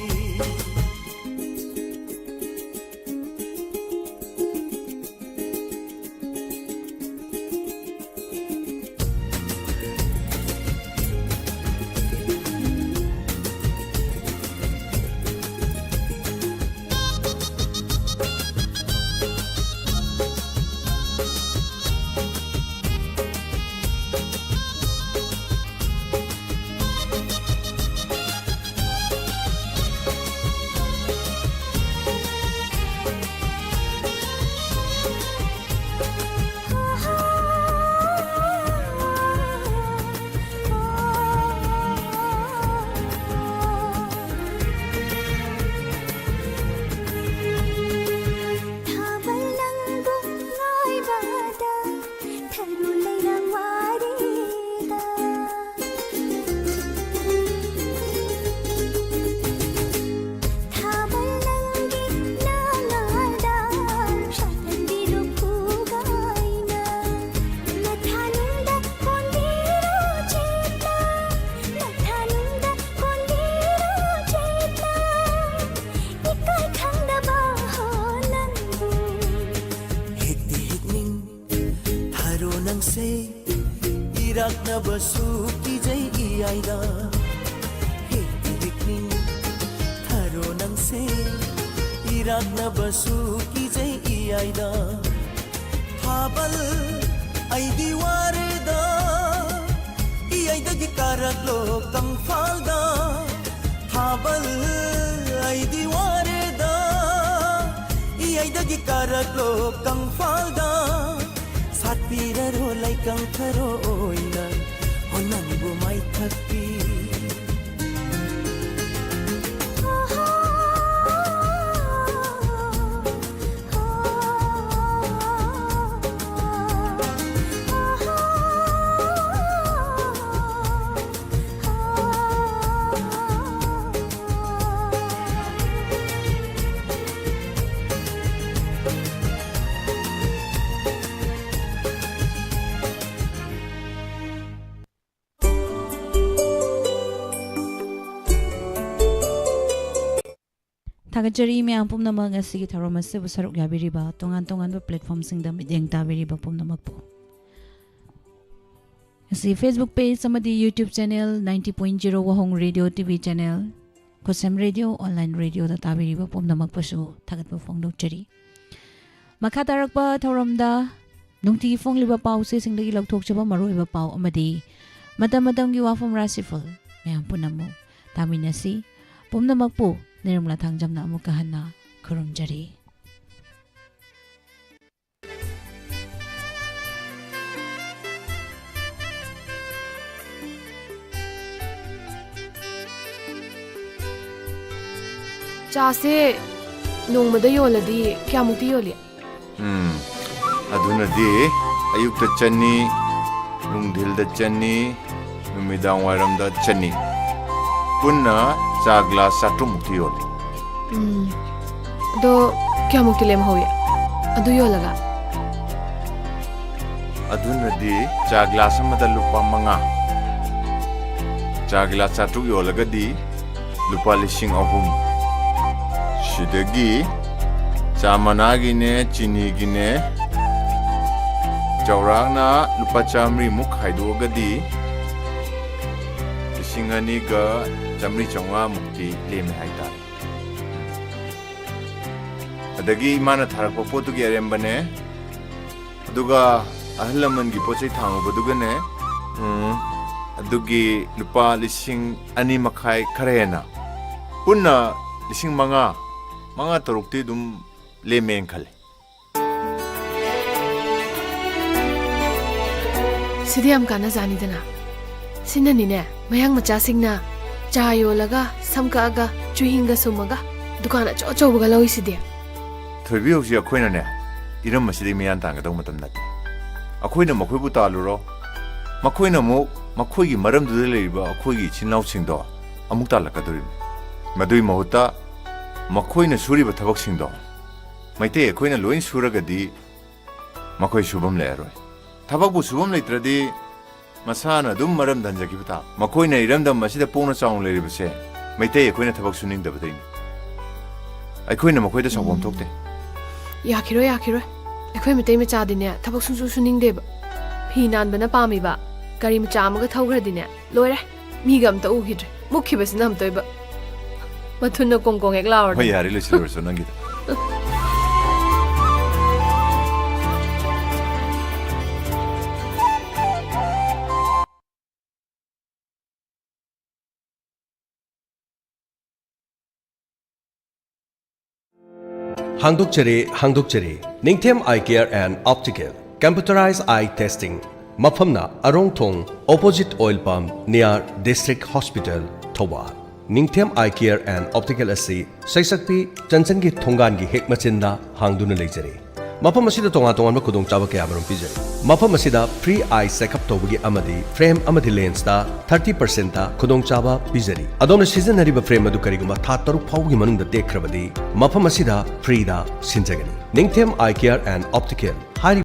ꯏꯔꯥꯛꯅꯕꯁꯨ ꯀꯤꯖꯩ ꯏꯌꯥꯏꯗ꯫ ꯍꯦꯛꯇꯤ ꯍꯦꯛꯅꯤꯡ ꯊꯔꯣ ꯅꯪꯁꯦ꯫ ꯏꯔꯥꯛꯅꯕꯁꯨ ꯀꯤꯖꯩ ꯏꯌꯥꯏꯗ꯫ ꯊꯥꯕꯜ ꯑꯩꯗꯤ ꯋꯥꯔꯦꯗ꯫ ꯏꯌꯥꯏꯗꯒꯤ ꯀꯥꯔꯛꯂꯣ ꯀꯪꯐꯥꯜꯗ꯫ ꯊꯥꯕꯜ ꯑꯩꯗꯤ ꯋꯥꯔꯦꯗ꯫ ꯏꯌꯥꯏꯗꯒꯤ ꯀꯥꯔꯛꯂꯣ ꯀꯪꯐꯥꯜꯗ꯫ ꯁꯥꯠꯄꯤꯔꯔꯣ ꯂꯩꯀꯪ ꯊꯔꯣ ꯑꯣꯏꯅ꯫ ꯍꯣ ꯅꯪꯕꯨ ꯃꯥꯏꯊꯛꯄꯤ꯫ ꯊꯥꯒꯠꯆꯔꯤ ꯃꯌꯥꯝ ꯄꯨꯝꯅꯃꯛ ꯉꯁꯤꯒꯤ ꯊꯧꯔꯝ ꯑꯁꯤꯕꯨ ꯁꯔꯨꯛ ꯌꯥꯕꯤꯔꯤꯕ, ꯇꯣꯉꯥꯟ ꯇꯣꯉꯥꯟꯕ platformꯁꯤꯡꯗ ꯃꯤꯠꯌꯦꯡ ꯇꯥꯕꯤꯔꯤꯕ ꯄꯨꯝꯅꯃꯛꯄꯨ꯫ ꯉꯁꯤ Facebook page ꯑꯃꯗꯤ YouTube channel ninety point zero ꯋꯥꯍꯣꯡ Radio TV channel, ꯈꯨꯠꯁꯦꯝ Radio, online radioꯗ ꯇꯥꯕꯤꯔꯤꯕ ꯄꯨꯝꯅꯃꯛꯄꯨꯁꯨ ꯊꯥꯒꯠꯄ ꯐꯣꯡꯗꯣꯛꯆꯔꯤ꯫ ꯃꯈꯥ ꯇꯥꯔꯛꯄ ꯊꯧꯔꯝꯗ ꯅꯨꯡꯇꯤꯒꯤ ꯐꯣꯡꯂꯤꯕ ꯄꯥꯎ ꯆꯦꯁꯤꯡꯗꯒꯤ ꯂꯧꯊꯣꯛꯆꯕ ꯃꯔꯨꯑꯣꯏꯕ ꯄꯥꯎ ꯑꯃꯗꯤ ꯃꯇꯝ ꯃꯇꯝꯒꯤ ꯋꯥꯐꯝ ꯔꯥꯁꯤꯐꯜ ꯃꯌꯥꯝ ꯄꯨꯝꯅꯃꯛ ꯇꯥꯃꯤꯟꯅꯁꯤ꯫ ꯄꯨꯝꯅꯃꯛꯄꯨ ꯅꯤꯔꯃꯂꯥ ꯊꯥꯡꯖꯝꯅ ꯑꯃꯨꯛꯀ ꯍꯟꯅ ꯈꯨꯔꯨꯝꯖꯔꯤ꯫ ꯆꯥꯁꯦ ꯅꯣꯡꯃꯗ ꯌꯣꯜꯂꯗꯤ ꯀꯌꯥꯃꯨꯛꯇꯤ ꯌꯣꯜꯂꯤ? ꯎꯝ, ꯑꯗꯨꯅꯗꯤ ꯑꯌꯨꯛꯇ ꯆꯅꯤ, ꯅꯨꯡꯊꯤꯜꯗ ꯆꯅꯤ, ꯅꯨꯃꯤꯗꯥꯡ ꯋꯥꯏꯔꯝꯗ ꯆꯅꯤ꯫ ꯄꯨꯟꯅ ꯆꯥ glass ꯆꯥꯇ꯭ꯔꯨꯛꯃꯨꯛꯇꯤ ꯌꯣꯜꯂꯤ꯫ ꯎꯝ, ꯑꯗꯣ ꯀꯌꯥꯃꯨꯛꯇꯤ ꯂꯦꯝꯍꯧꯏ ꯑꯗꯨ ꯌꯣꯜꯂꯒ? ꯑꯗꯨꯅꯗꯤ ꯆꯥ glass ꯑꯃꯗ ꯂꯨꯄꯥ ꯃꯉꯥ, ꯆꯥ glass ꯆꯥꯇ꯭ꯔꯨꯛ ꯌꯣꯜꯂꯒꯗꯤ ꯂꯨꯄꯥ ꯂꯤꯁꯤꯡ ꯑꯍꯨꯝ꯫ ꯁꯤꯗꯒꯤ ꯆꯥ ꯃꯅꯥꯒꯤꯅꯦ, ꯆꯤꯅꯤꯒꯤꯅꯦ, ꯆꯥꯎꯔꯥꯛꯅ ꯂꯨꯄꯥ ꯆꯥꯃꯔꯤꯃꯨꯛ ꯈꯥꯏꯗꯣꯛꯑꯒꯗꯤ ꯂꯤꯁꯤꯡ ꯑꯅꯤꯒ ꯆꯥꯃꯔꯤ ꯆꯥꯃꯉꯥꯃꯨꯛꯇꯤ ꯂꯦꯝꯃꯦ ꯍꯥꯏꯇꯥꯔꯦ꯫ ꯑꯗꯒꯤ ꯏꯃꯥꯅ ꯊꯥꯔꯛꯄ ꯄꯣꯠꯇꯨꯒꯤ ꯑꯔꯦꯝꯕꯅꯦ, ꯑꯗꯨꯒ ꯑꯍꯜ ꯂꯃꯟꯒꯤ ꯄꯣꯠ ꯆꯩ ꯊꯥꯡꯉꯨꯕꯗꯨꯒꯅꯦ, ꯎꯝ, ꯑꯗꯨꯒꯤ ꯂꯨꯄꯥ ꯂꯤꯁꯤꯡ ꯑꯅꯤ ꯃꯈꯥꯏ ꯈꯔ ꯍꯦꯟꯅ, ꯄꯨꯟꯅ ꯂꯤꯁꯤꯡ ꯃꯉꯥ, ꯃꯉꯥ ꯇꯔꯨꯛꯇꯤ ꯑꯗꯨꯝ ꯂꯦꯝꯃꯦꯅ ꯈꯜꯂꯦ꯫ ꯁꯤꯗꯤ ꯌꯥꯝ ꯀꯥꯟꯅꯖꯥꯅꯤꯗꯅ꯫ ꯁꯤꯅꯅꯤꯅꯦ, ꯃꯌꯥꯡ ꯃꯆꯥꯁꯤꯡꯅ ꯆꯥ ꯌꯣꯜꯂꯒ, ꯁꯝ ꯀꯛꯑꯒ, ꯆꯨꯍꯤꯡꯒ ꯁꯨꯝꯃꯒ, ꯗꯨꯀꯥꯟ ꯑꯆꯧ ꯑꯆꯧꯕꯒ ꯂꯧꯔꯤꯁꯤꯗꯤ꯫ ꯊꯣꯏꯕꯤ, ꯍꯧꯖꯤꯛ ꯑꯩꯈꯣꯏꯅꯅꯦ, ꯏꯔꯝ ꯑꯁꯤꯗꯒꯤ ꯃꯤꯌꯥꯟ ꯇꯥꯟꯒꯗꯧꯕ ꯃꯇꯝ ꯅꯠꯇꯦ꯫ ꯑꯩꯈꯣꯏꯅ ꯃꯈꯣꯏꯕꯨ ꯇꯥꯜꯂꯨꯔꯣ, ꯃꯈꯣꯏꯅ ꯑꯃꯨꯛ ꯃꯈꯣꯏꯒꯤ ꯃꯔꯝꯗꯨꯗ ꯂꯩꯔꯤꯕ ꯑꯩꯈꯣꯏꯒꯤ ꯏꯆꯤꯟ ꯏꯅꯥꯎꯁꯤꯡꯗꯣ ꯑꯃꯨꯛ ꯇꯥꯜꯂꯛꯀꯗꯣꯔꯤꯕꯅꯤ꯫ ꯃꯗꯨꯒꯤ ꯃꯍꯨꯠꯇ ꯃꯈꯣꯏꯅ ꯁꯨꯔꯤꯕ ꯊꯕꯛꯁꯤꯡꯗꯣ ꯃꯩꯇꯩ ꯑꯩꯈꯣꯏꯅ ꯂꯣꯏ ꯁꯨꯔꯒꯗꯤ ꯃꯈꯣꯏ ꯁꯨꯐꯝ ꯂꯩꯔꯔꯣꯏ꯫ ꯊꯕꯛꯄꯨ ꯁꯨꯐꯝ ꯂꯩꯇ꯭ꯔꯗꯤ ꯃꯁꯥꯅ ꯑꯗꯨꯝ ꯃꯔꯝ ꯊꯝꯖꯈꯤꯕ ꯇꯥꯕ꯫ ꯃꯈꯣꯏꯅ ꯏꯔꯝꯗꯝ ꯑꯁꯤꯗ ꯄꯣꯛꯅ ꯆꯥꯎꯅ ꯂꯩꯔꯤꯕꯁꯦ ꯃꯩꯇꯩ ꯑꯩꯈꯣꯏꯅ ꯊꯕꯛ ꯁꯨꯅꯤꯡꯗꯕꯗꯩꯅꯤ꯫ ꯑꯩꯈꯣꯏꯅ ꯃꯈꯣꯏꯗ ꯁꯥꯎꯐꯝ ꯊꯣꯛꯇꯦ꯫ ꯌꯥꯈꯤꯔꯣꯏ, ꯌꯥꯈꯤꯔꯣꯏ꯫ ꯑꯩꯈꯣꯏ ꯃꯩꯇꯩ ꯃꯆꯥꯗꯤꯅꯦ, ꯊꯕꯛ ꯁꯨꯡꯁꯨ ꯁꯨꯅꯤꯡꯗꯦꯕ꯫ ꯐꯤ ꯅꯥꯟꯕꯅ ꯄꯥꯝꯃꯤꯕ꯫ ꯒꯥꯔꯤ ꯃꯆꯥ ꯑꯃꯒ ꯊꯧꯈ꯭ꯔꯗꯤꯅꯦ, ꯂꯣꯏꯔꯦ꯫ ꯃꯤꯒ ꯑꯝꯇ ꯎꯈꯤꯗ꯭ꯔꯦ꯫ ꯃꯨꯛꯈꯤꯕꯁꯤꯅ ꯑꯝꯇ ꯑꯣꯏꯕ꯫ ꯃꯊꯨꯟꯅ ꯀꯣꯡ ꯀꯣꯡ ꯍꯦꯛ ꯂꯥꯎꯔꯗꯤ꯫ ꯍꯣꯏ, ꯌꯥꯔꯦ, ꯂꯣꯏꯁꯤꯜꯂꯨꯔꯁꯨ ꯅꯪꯒꯤꯗꯣ꯫ ꯍꯥꯡꯗꯣꯛꯆꯔꯤ, ꯍꯥꯡꯗꯣꯛꯆꯔꯤ꯫ ꯅꯤꯡꯊꯦꯝ Eye Care and Optical, Computerized Eye Testing꯫ ꯃꯐꯝꯅ ꯑꯔꯣꯡꯊꯣꯡ, opposite oil pump, near District Hospital, Thoubal. ꯅꯤꯡꯊꯦꯝ Eye Care and Optical ꯑꯁꯤ ꯁꯩꯁꯛꯄꯤ ꯆꯟꯆꯟꯒꯤ ꯊꯣꯡꯒꯥꯟꯒꯤ ꯍꯦꯛ ꯃꯆꯤꯟꯗ ꯍꯥꯡꯗꯨꯅ ꯂꯩꯖꯔꯤ꯫ ꯃꯐꯝ ꯑꯁꯤꯗ ꯇꯣꯉꯥꯟ ꯇꯣꯉꯥꯟꯕ ꯈꯨꯗꯣꯡꯆꯥꯕ ꯀꯌꯥꯃꯔꯨꯝ ꯄꯤꯖꯔꯤ꯫ ꯃꯐꯝ ꯑꯁꯤꯗ free eye checkup ꯇꯧꯕꯒꯤ ꯑꯃꯗꯤ frame ꯑꯃꯗꯤ lensꯇ thirty percentꯇ ꯈꯨꯗꯣꯡꯆꯥꯕ ꯄꯤꯖꯔꯤ꯫ ꯑꯗꯣꯝꯅ ꯁꯤꯖꯤꯟꯅꯔꯤꯕ frame ꯑꯗꯨ ꯀꯔꯤꯒꯨꯝꯕ ꯊꯥ ꯇꯔꯨꯛ ꯐꯥꯎꯕꯒꯤ ꯃꯅꯨꯡꯗ ꯇꯦꯛꯈ꯭ꯔꯕꯗꯤ, ꯃꯐꯝ ꯑꯁꯤꯗ freeꯗ ꯁꯤꯟꯖꯒꯅꯤ꯫ ꯅꯤꯡꯊꯦꯝ Eye Care and Optical ꯍꯥꯏꯔꯤꯕ